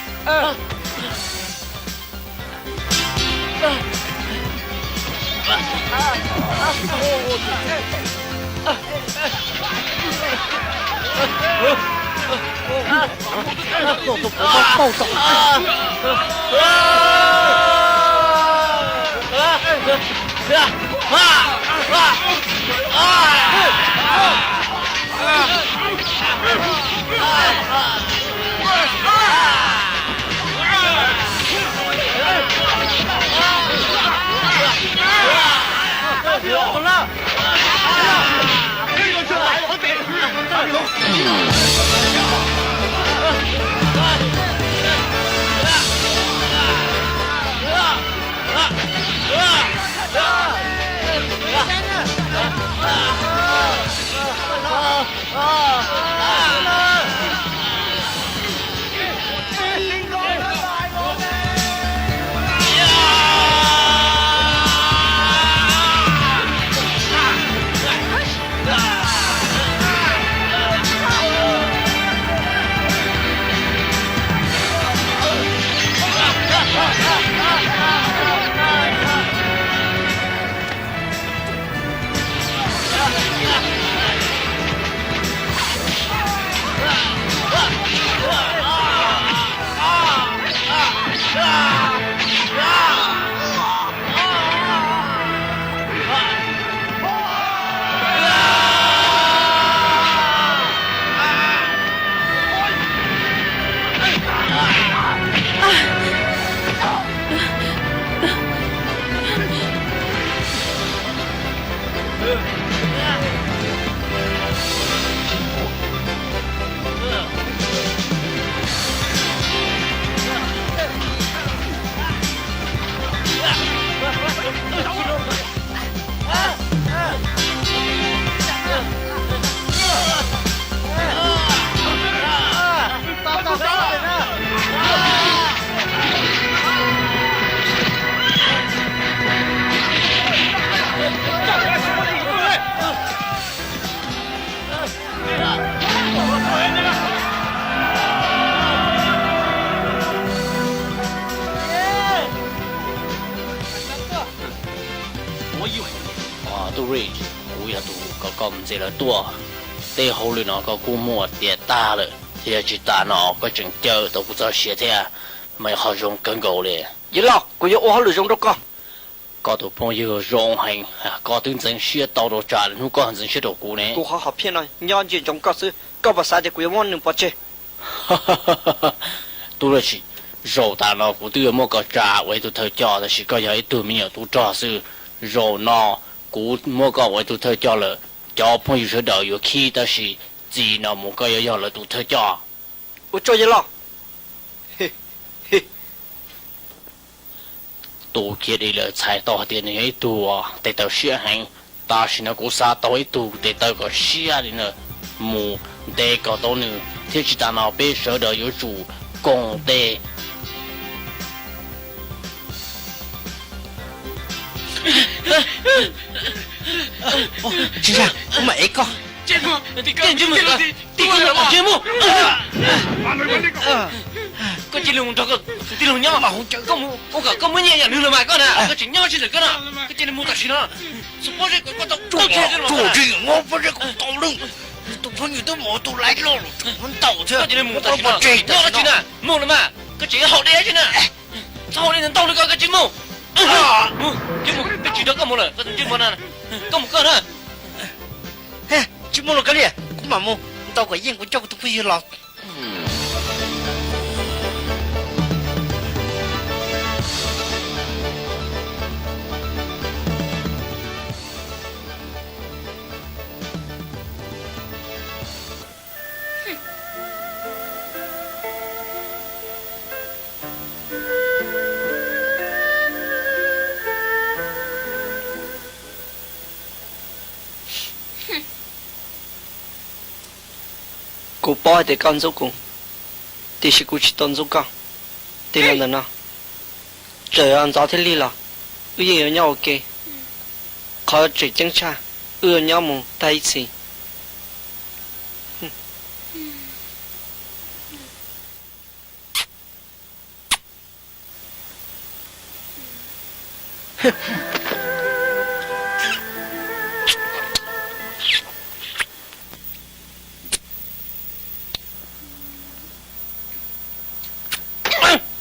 Tub Ris, kuv yog tus kom koj mus ntxias lawv tuaj. Tej hauj lwm no koj kuj muaj tiav tag lawm, thiab yog tsis tas no koj tseem cawm tau kuv txoj sia thiab, mas yog qhov zoo kawg nkaus li. Yawg laus, kuv yuav ua hauj lwm zoo rau koj. Koj tus phooj ywg zoo heev, koj twb ntxeev siab tau rau tsam hnub koj ntxeev siab rau kuv ne. Kuv qhov hom phiaj no nyob ntsia ntsoov koj xwb, koj puas xav tias kuv yuav muab nws pov tseg? Tub Ris, zaum tas no kuv twb yuav muab koj tsa ua ib tug thawj coj, tab sis koj yog ib tug me nyuam tub rog xwb. Zaum no kuv muab koj ua ib tug thawj coj lawm, cov phooj ywg sawv daws yuav khib, tab sis txij no mus koj yuav yog lawv tus thawj coj. Ua tsaug yawg laus. Tus Kiav Dim lawv txhais tau hais tias nws yog ib tug tes taw siab heev, tam sim no kuv xav tau ib tug tes taw kom siab li na mus ntes kom tau nws, thiab tsis tas no peb sawv daws yuav tsum koom tes. Tsis yog, kuv mam ev koj. Tsis mus, tsis mus. Koj cia li mus nrog koj tus tij laug nyob, koj mus ua kom koj muaj nyiaj yam nws los mas koj na, koj tseem nyob tsis ntawm koj no, koj cia li mus tam sim no. Txhob pob zeb kom koj tau, tsuag tsuag tsuag tsuag pob zeb kom tau lawm. Tus phooj ywg twb mus ua tus laib loj lawm, tseem muab ntaus thiab. Koj cia li mus tam sim no, nyob dab tsi na, mus los mas koj tseem haus dej dab tsi na. Txhob ua li ntawd ntau li ko, koj cia li mus. Mus, cia li mus, twb tsis nrog koj mus lawm, koj mus koj na. Tsis mus los kav liam, kuv mam mus ntaus kom yeej kuv coj kuv tus phooj ywg los. Kuv paub hais tias koj ntxub kuv, tiam sis kuv tsis tau ntxub koj. Tig los ntawm no, txawm ntxov thiab lig los wb yeej yuav nyob ua ke. Qhov tseem ceeb tshaj, wb yuav nyob mus tag ib txhis.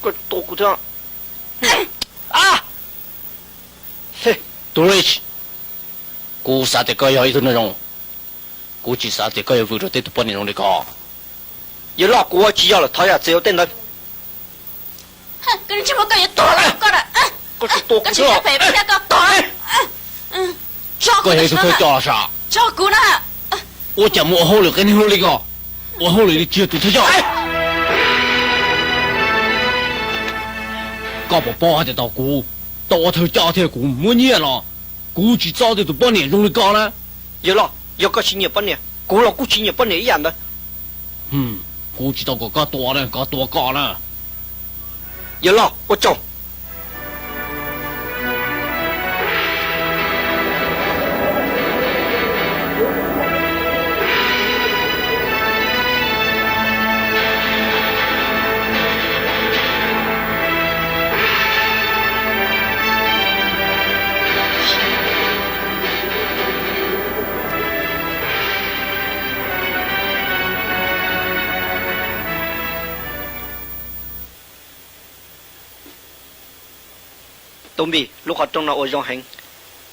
Koj tua kuv thiab. Tus Rich, kuv xav tias koj yog ib tug neeg zoo, kuv tsis xav tias koj yuav vwm rau tej tus poj niam zoo li ko. Yawg loj, kuv ua tsis yog lawm, thov zam txim rau tej ntawd. Koj yuav tuag lawm koj na. Koj tsis tua kuv thiab. Koj yog ib tug thawj coj los sav? Ua cas mus ua hauj lwm qias neeg zoo li ko? Ua hauj lwm li tsis yog tus thawj coj. Koj puas paub hais tias tau kuv tau ua thawj coj thiab kuv muab nyiaj los kuv tsis txo tej tus poj niam zoo li ko na. Yawg loj, yog koj tsis nyiam poj niam, kuv los kuj tsis nyiam poj niam ib yam ntawd. Kuv tsis tau kom koj tua na, koj tua koj na. Yawg loj, ua tsaug. Tub Npis, lub qhov rooj no ua zoo heev,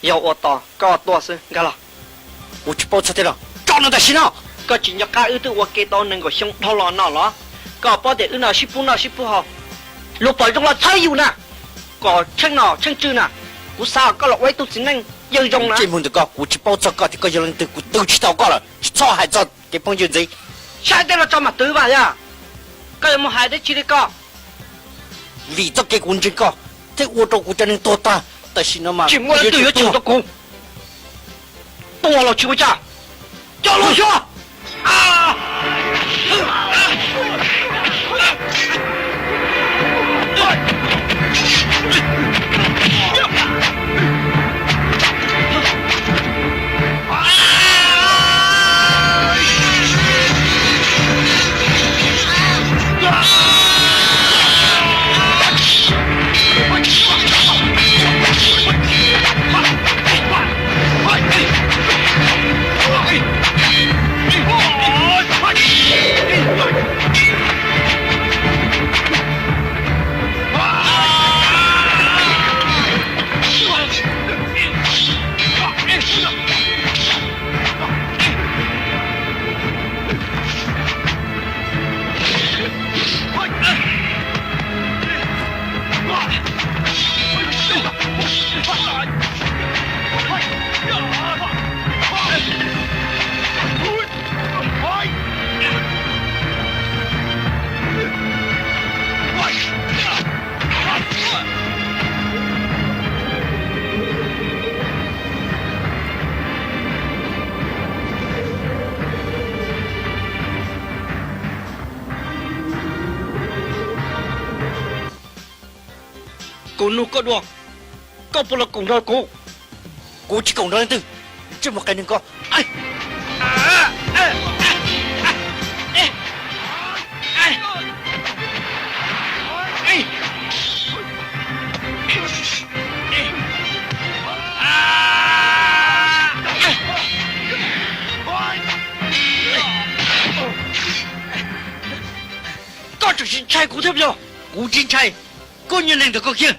yog ua tos koj tuaj xwb, nkag los. Kuv tsis paub txog tej no, tso no tam sim no. Koj tsis nco qab wb twb ua ke tau nees nkaum xyoo dhau los no los? Koj paub tias wb no sib pub noj sib pub haus, luag pom zoo los txhawb yus na, kom tsheej nom tsheej tswv na. Kuv xav kom koj los ua ib tug txiv neej yawg zoo na. Ntsej muag ntawm koj, kuv tsis paub txog koj tias koj yog leej twg, kuv twv tsis tau koj lawm, tsis txhob hais txog kev phooj ywg ntxiv. Saib tej no tso mam twv vas yog. Koj yuav mus hais dab tsi li koj? Vim txoj kev kuv ntseeg koj thiaj ua rau kuv cov neeg tuag tag. Tam sim no mas tsis muaj leej twg yuav tsum tau kuv. Tuag los tsis ua cas, coj los xyuas. Kuv nug koj dua, koj puas los koom nrog kuv? Kuv tsis koom nrog leej twg, ntsej muag qias neeg ko. Koj tseem sim ntshai kuv thiab puas yog? Kuv tsis ntshai. Koj nyuag neeg ntawm koj kiag,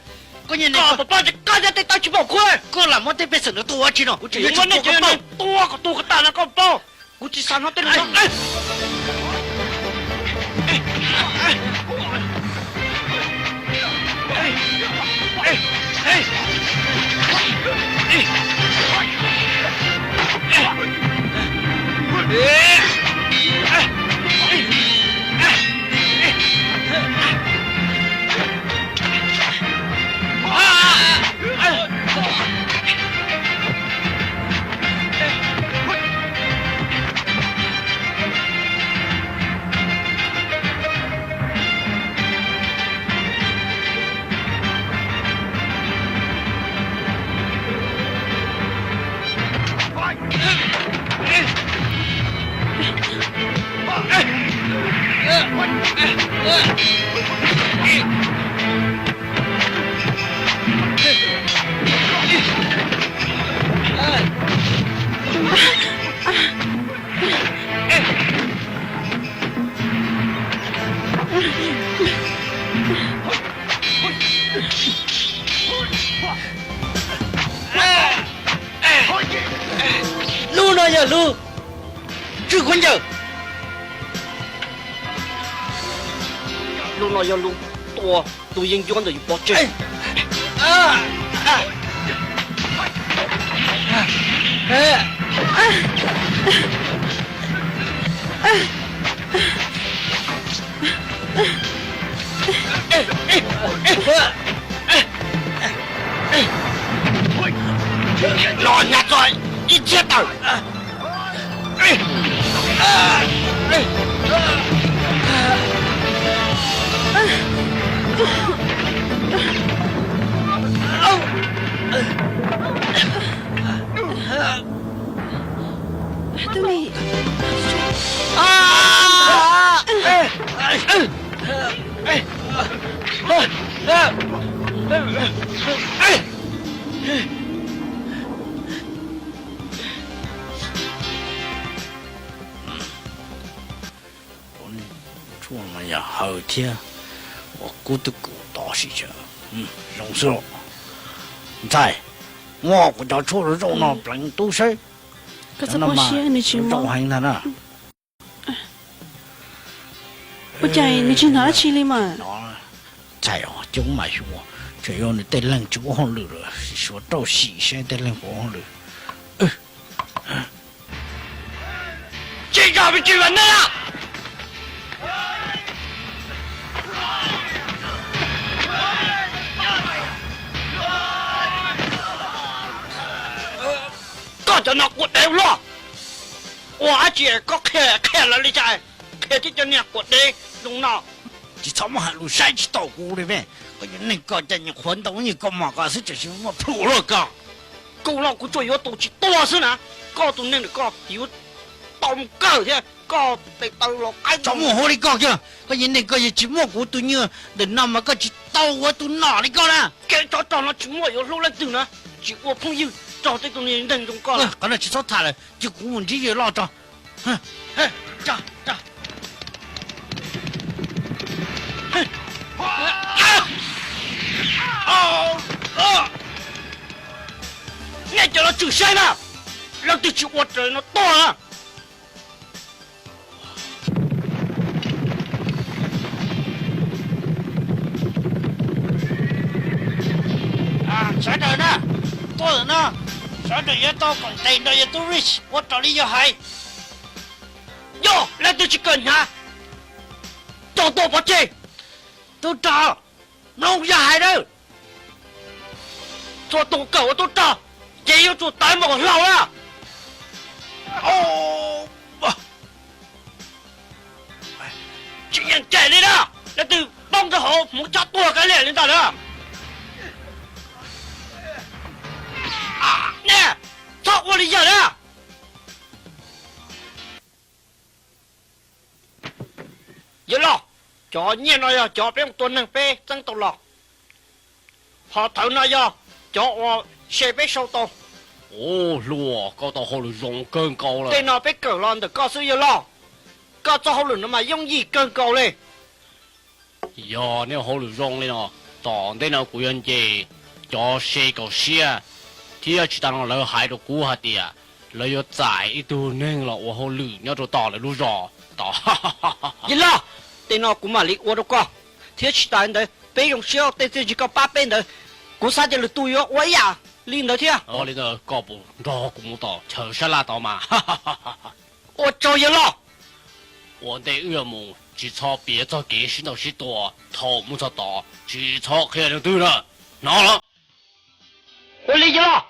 koj nyuag neeg, koj puas paub tias koj nyob tej toj tsis pom khuv? Koj lam muab tej pej xeem ntawd tua ua tsi no? Kuv tseem yuav muab nej cov neeg tua kom tuag kom tas no koj paub. Kuv tsis xav hnov tej lus no. Yog lub tswj khaub ncaws. Lub no yog lub tua tus yeeb ncuab ntawm yus pov tseg. Los nyas txog ib txhiab tawm. Tshuaj mas yog hawv thiab, ua kub twb kub tod sim. Zoo xwb los. Ntxhais, muab kuv cov tshuaj zoo zoo no pleev tub saib. Cov no mas zoo heev ntag na. Ua cas nws tsis hnov dab tsi li mas? Ntxhais os, coob mas xyuas, tseem yog nws tej leeg tsis ua hauj lwm lawm, sim xyuas rau sim seb tej leeg puas ua hauj lwm. Tsis yog me tsis vam nej a. Koj cov no quav dev luaj, ua dab tsi koj qhia qhia lawv li cas? Qhia tib cov niag quav dev zoo no. Tsis txhob muaj hais lus saib tsis taus kuv li me. Koj yog neeg koj cov nyuam qhuav ntau nyuag koj mos koj xwb tseem muaj plhus luaj koj. Kuv los kuv tsuas yuav tus tsis tuag xwb na. Koj tus neeg ntawm koj yuav tau mus kawg thiab koj tes taw los qaib. Txhob muaj hauj li koj kiag, koj yog neeg koj yog tsis muaj kuv tus nyuag ntawm no mas koj tsis tau ua tus nom li koj na. Kev tsov rog no tsis muaj yuav hlub leej twg na, tsis ua phooj ywg rau tej tus neeg zoo koj. Qhov no tsis txhob tham lawm, cia kuv mus ntsib yawg loj tso. Nej cov no tshwm saib na, leej twg tsis ua raws no tuag na. Sawv daws na, tuaj lawm no, sawv daws yuav tau koom tes nrog yawg tub Rich ua raws li yawg hais. Yog leej twg tsis kawm hnyav, coj tuaj pov tseg. Tub rog, mloog yawg hais nawb. Txhua tus kawm ua tub rog ces yuav tsum tawv npaum hlau na. Tsis yeem cem li na, leej twg poob rau hauv hmoov tshaj tuag kav liam li ntawd na. Nej txhob ua li yawg na. Yawg loj, cov nyiaj no yog cov peb mus tua neeg peb txeeb tau los. Hos thawv no yog cov uas se peb sau tau. Ub, hluas, koj tau hauj lwm zoo kawg nkaus lawm. Tej no peb kawm los ntawm koj xwb yawg loj. Koj txoj hauj lwm no mas yooj yim kawg nkaus li. Yog nej hauj lwm zoo li no, tom ntej no kuv yuav nce cov se kaum siab, thiab tsis tas no lawv hais rau kuv hais tias lawv yuav txais ib tug neeg los ua hauj lwm nyob rau tom lawv lub zos tod. Yawg loj, tej no kuv mam li ua rau koj, thiab tsis tas li ntawd peb zoo siab tej txiaj ntsig koj pab peb ntawd, kuv xav tias lwm tus yuav ua ib yam li ntawd thiab. Ua li ntawd koj puas nrog kuv mus tom chaw sab laj tod mas? Ua tsaug yawg loj. Ua ntej wb yuav mus tsis txhob piav txog kev sib ntaus sib tua, thaum mus txog tod tsis txhob qhia leej twg na. Hnov lawm? Ua li yawg loj.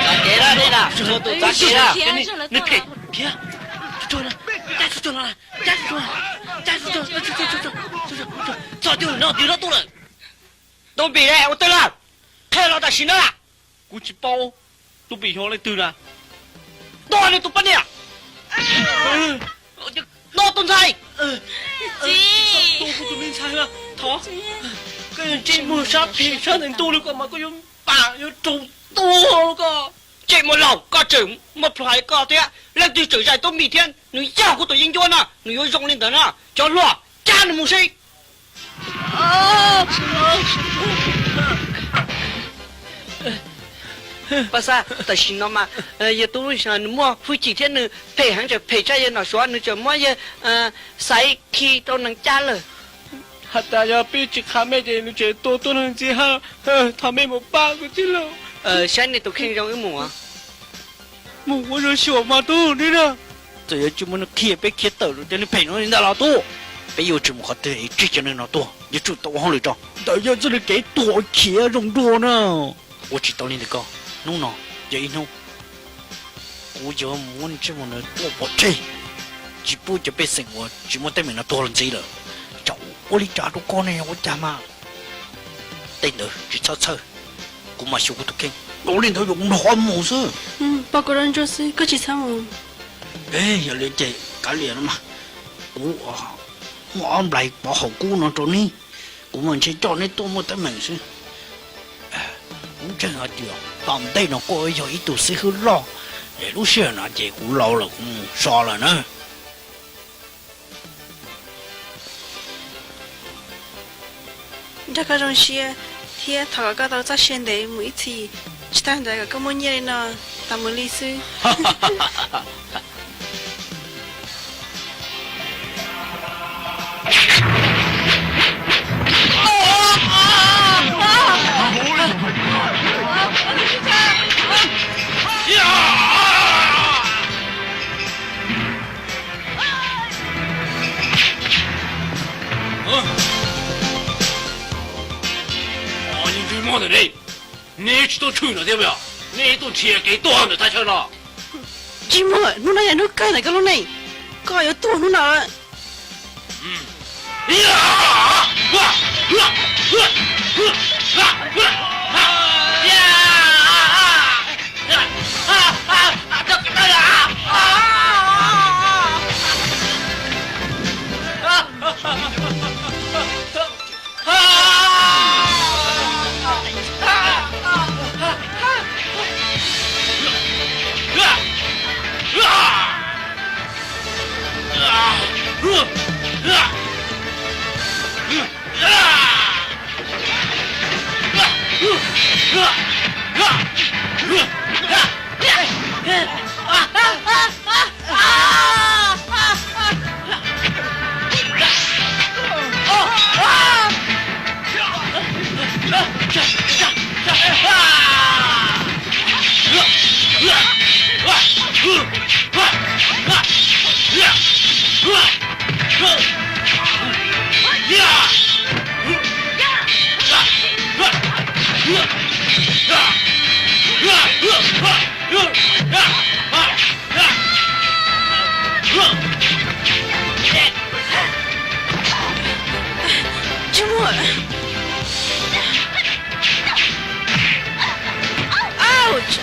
Txav kev na, nej na, txhua tus txav kev na. Nws phem thiab. Txog twg no, twg no tuaj lawm? Tub Npis ne, ua twg lawm? Qhia los tam sim no. Kuv tsis paub Tub Npis yog leej twg na. Tua nws tus poj niam. Tua tus ntxhais. Tus me ntxhais, thov koj tsis muag sab phem sab ntev ntuj li ko mas koj yuav pam yuav raug tua koj. Tseem muaj laus, koj tseem muaj plhus hais koj thiab. Leej twg tseem zais Tub Npis thiab, nws yog kuv tus yeeb ncuab no, nws yuav zoo li ntawd no. Cov hluas, cab nws mus seb. Paj Xab, tam sim no mas yawg tub nws muaj hwj chim thiab nws phem heev, tseem phem tshaj yawg Nom Suav, nws tseem muab yawg Xaiv khi rau nees cab lawm. Has tas yog peb tsis qha mej ces nws tseem tua tuag neeg ntxiv ha. Thov mej mus pab kuv tij laug. Saib nej tus kheej zoo wb mus. Mus ua zoo xyuas mas tub nib na. Txawm yuav tsis muaj neeg qhia peb khiav tawm rau cov neeg phem no li ntawd los tub, peb yuav tsis mus qhov twg es tseg cov neeg no tuag, yuav tsum tau ua hauj lwm rau. Ntawd yog txoj li kev tuag khiav zoo dua na. Ua tsis tau li ntawd koj, hnub no yog ib hnub kuv yuav muab ntsej muag ntawd tua pov tseg, tsis pub cov pej xeem uas tsis muaj teeb meem no tuag los ntxiv lawm. Tsam ua li cas rau koj ne, ua cas mas. Tej ntawd tsis txhob txhawj, kuv mam xyuas kuv tus kheej. Ua li ntawd yuav kuv nrog koj mus xwb. Pab kuv dab ntsuab xwb, koj tsis txhob mus. Yog li ces kav liam no mas, kuv muaj ob nplais pov haum kub no rau neb, kuv mam ntshe coj neb tuaj muaj teeb meem xwb. Kuv ntseeg hais tias tom ntej no koj yog ib tug xib hwb loj, es lub sij hawm no ces kuv laus lawm kuv mus so lawm na. Nrog koj zoo siab thiab thov kom koj tau txoj sia ntev mus ib txhis, tsis tas ntawd kom koj muaj nyiaj li no tas mus li xwb. Neb tsis tuaj tshwm no thiab puas yog? Neb tuaj nrhiav kev tuag ntawm thaj chaw no. Tsis muaj, hnub no yog hnub kawg ntawm koj lub neej. Koj yuav tuag hnub no lawm. Tsij muag. Ouch.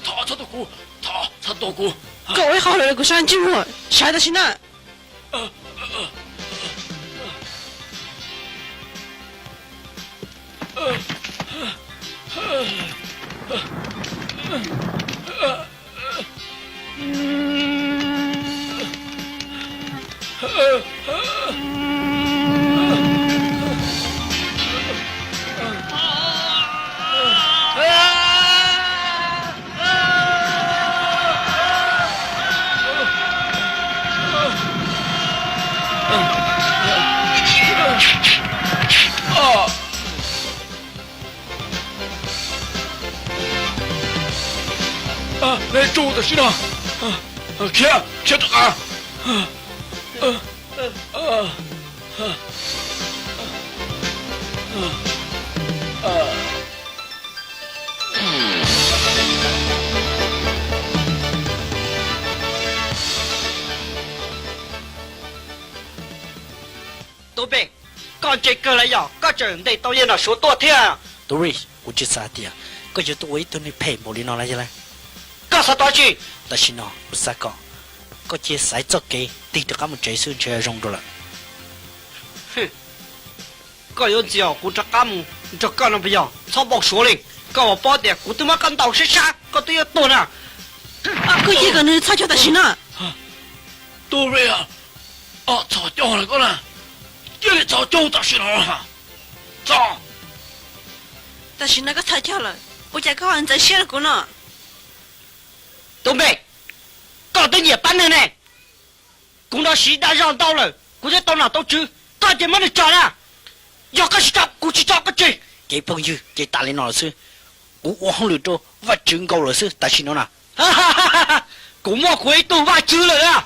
Thov txhob tua kuv, thov txhob tua kuv. Koj ua ib qho hauj lwm rau kuv sab ntsej muag, sawv tam sim no. Nej tsuj tam sim no, khiav, khiav rov qab. Tub Npe, koj ntse kawg los yog koj tseem ntes tau yawg Nom Suav tuaj thiab? Tub Ris, kuv tsis xav hais tias koj yuav tuaj ua ib tug neeg phem npaum li no los yog lawm. Koj xav tau dab tsi? Tam sim no kuv xav kom koj cia xaiv txoj kev tig rov qab mus tsev xwb ntshe zoo dua lawm. Koj yuav ntxias kuv rov qab mus nrog koj no puas yog? Txhob npau suav li, koj puas paub tias kuv twb muab koj ntaus sab sab koj twb yuav tuag na. Koj cia kom nws txhos caug tam sim no. Tub Ris, txhos caug lawm koj na, cia li txhos caug tam sim no. Txhos. Tam sim no koj txhos caug lawm, ua cas koj ho ntxeev siab rau kuv no? Tub Npe, koj twb nyiam pab neeg ne. Kuv no siv dag zog ntau lawm, kuv twb tau nom tau tswv, koj ces muab nws tso na. Yog koj tsis tso, kuv tsis tso koj tseg. Kev phooj ywg ces tas li no lawm xwb. Kuv ua hauj lwm rau Vajtswv nkaus lawm xwb tam sim no na. Kuv muaj kuv ib tug Vajtswv lawm na.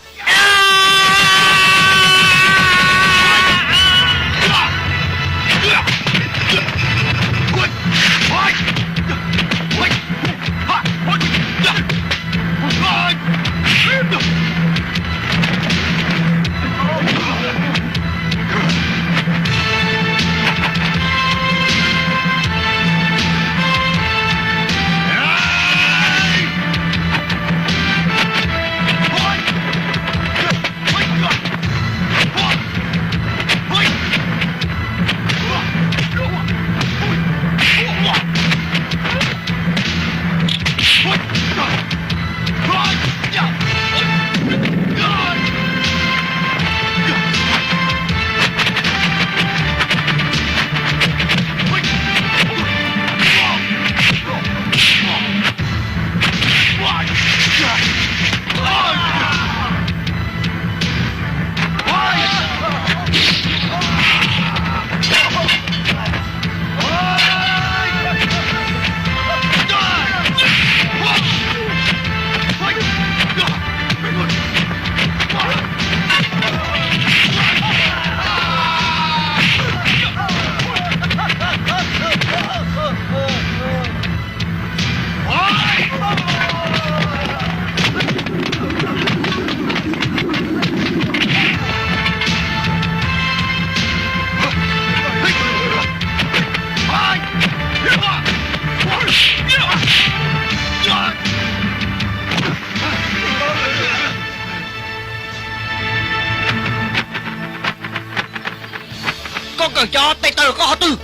Koj kawm cov tes taw koj qhov twg?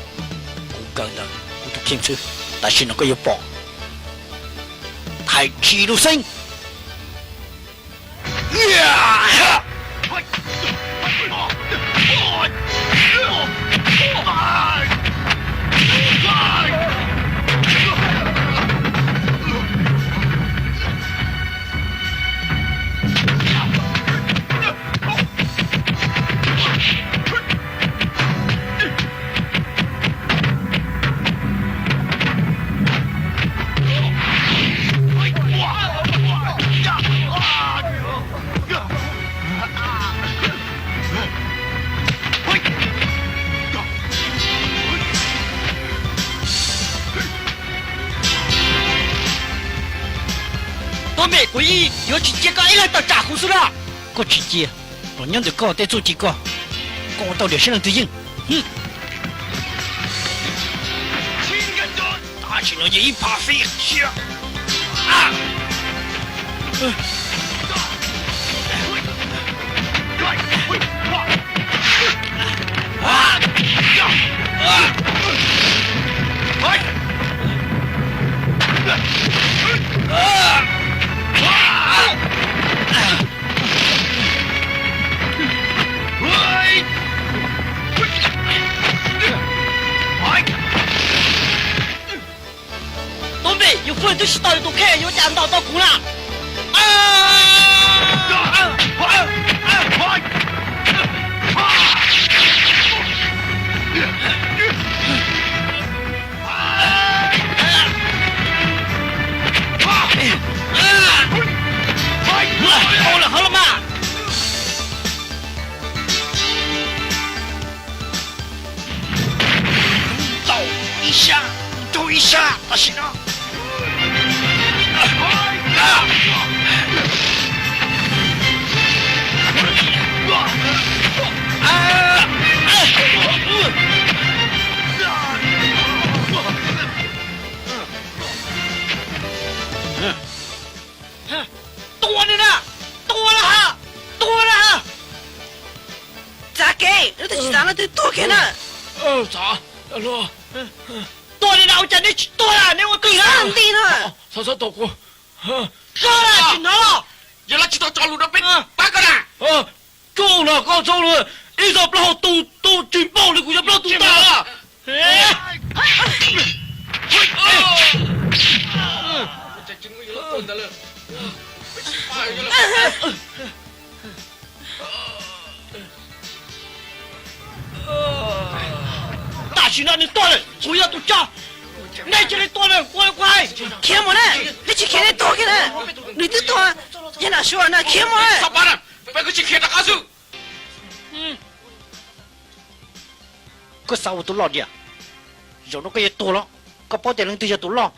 Kuv kawm ntawm kuv tus kheej xwb, tam sim no koj yuav pom. Thaj Tsis Lus Xeeb. Tuam Npis, kuv yeej yuav tsis cia koj ib leeg tawm tsam kuv xwb na. Koj tsis cia los nyob ntawm koj tej txuj ci koj, koj ua tau diam siab leej twg yeej. Tam sim no yeej ib phav fij siab. Tuam Npis, yus fwj twb tsis tau yus tus kheej yuav cas ntaus tau kuv na. Tau lawm hov los mas. Tau ib sab, raug ib sab tam sim no. Tua nws na, tua na ha, tua na ha. Txav kev, lub twg tsis txav no twb tuag kiag na. Tua li na, ua cas neb tsis tuag na, neb ua twg na? Nti no. Txhob tua kuv. Txhob na, tsis hnov los? Yog lawv tsis tau tso lus rau peb pab koj na. Tso na, koj tso lus, ib txog plaub hau tus tus tsis npaum li kuv cov plaub tus tas. Tam sim no nws tuag lawm, kuv yog tus tso. Nej cia li tua nws, ua li kuv hais. Khiav mus na, nej tsis khiav nej tuag kiag na. Nws twb tuag, yog nam suav na, khiav mus na. Peb kuj tsis khiav rov qab xwb. Koj xav ua tus loj diam? Zaum no koj yuav tuag los? Koj paub tias leej twg yog tus loj?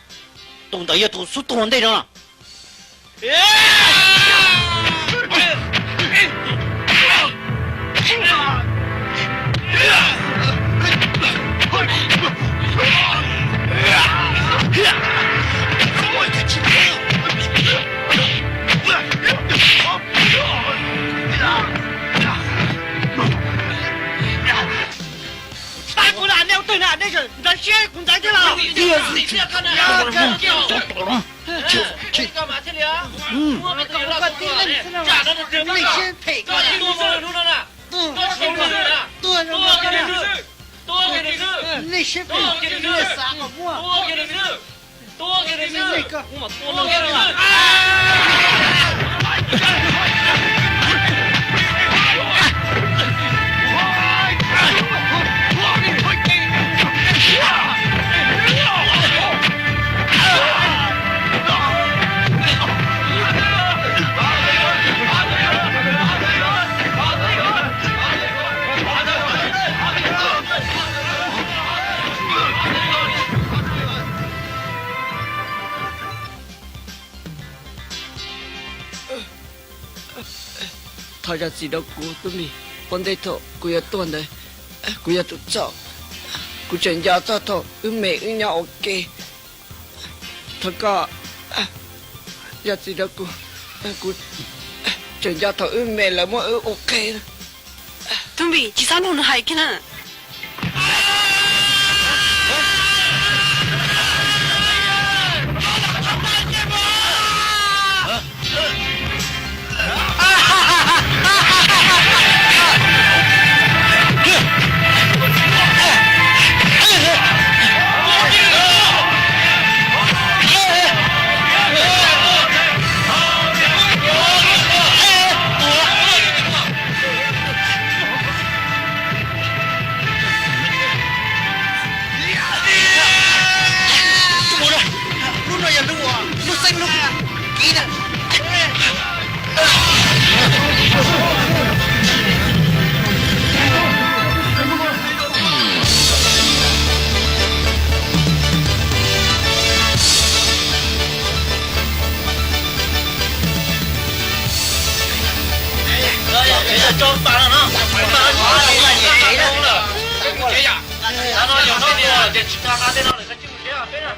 Tus ntawd yog tus xub tuag ua ntej no. Pab kuv na, nej ua twg na, nej ntxeev siab kuv ntxeev thiab los? Nej siab phem, nej xav kom muaj. Thov zam txim rau kuv tub Npis, ua ntej thaum kuv yuav tuag ntawd, kuv yog tus txhaum, kuv tseem nco txog thaum wb me wb nyob ua ke. Thov koj zam txim rau kuv, kuv tseem nco thaum wb me lawv muab wb ua qe. Tub Npis, tsis txhob mloog nws hais kiag na.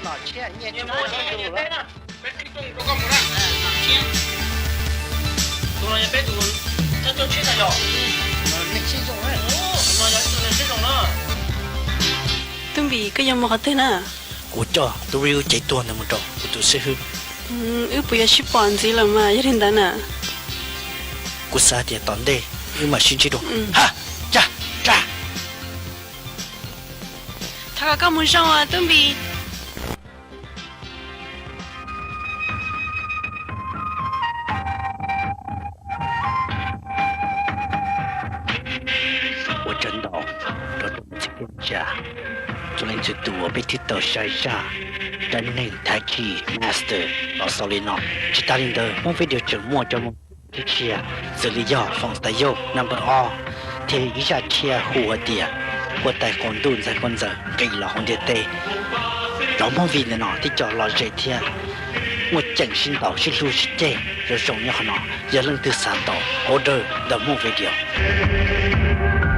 Tub Npis, koj yuav mus qhov twg na? Kuv coj tub Riu cev tuag ntawd mus rau kuv tus xib hwb. Wb puas yuav sib pom ntxiv lawm mas yog li ntawd na? Kuv xav tias tom ntej wb mam sib ntsib dua. Ha, tsa, tsa. Thov kom koj mus zoo os Tub Npis. Ua tsaug ntau rau tsoom txhia txhua leej txhua tus uas peb twb tau saib zaj dab neeg Taichi Master los xaus li no. Tsis tas li ntawd, Hmoob Video tseem muaj cov movie tshiab tshiab xws li yog Foom Xais Yauj number ob, thiab ib zaj tshiab hu ua tias Huab Tais Qaum Ntuj Ntxhais Khuab Ntxawm nqis los hauv ntiaj teb. Cov movie ntawm no tib co lom zem thiab muaj ceem sib ntaus sib hlub sib ceg zoo zoo nyob qhov no. Yog leej twg xav tau, order ntawm Hmoob Video.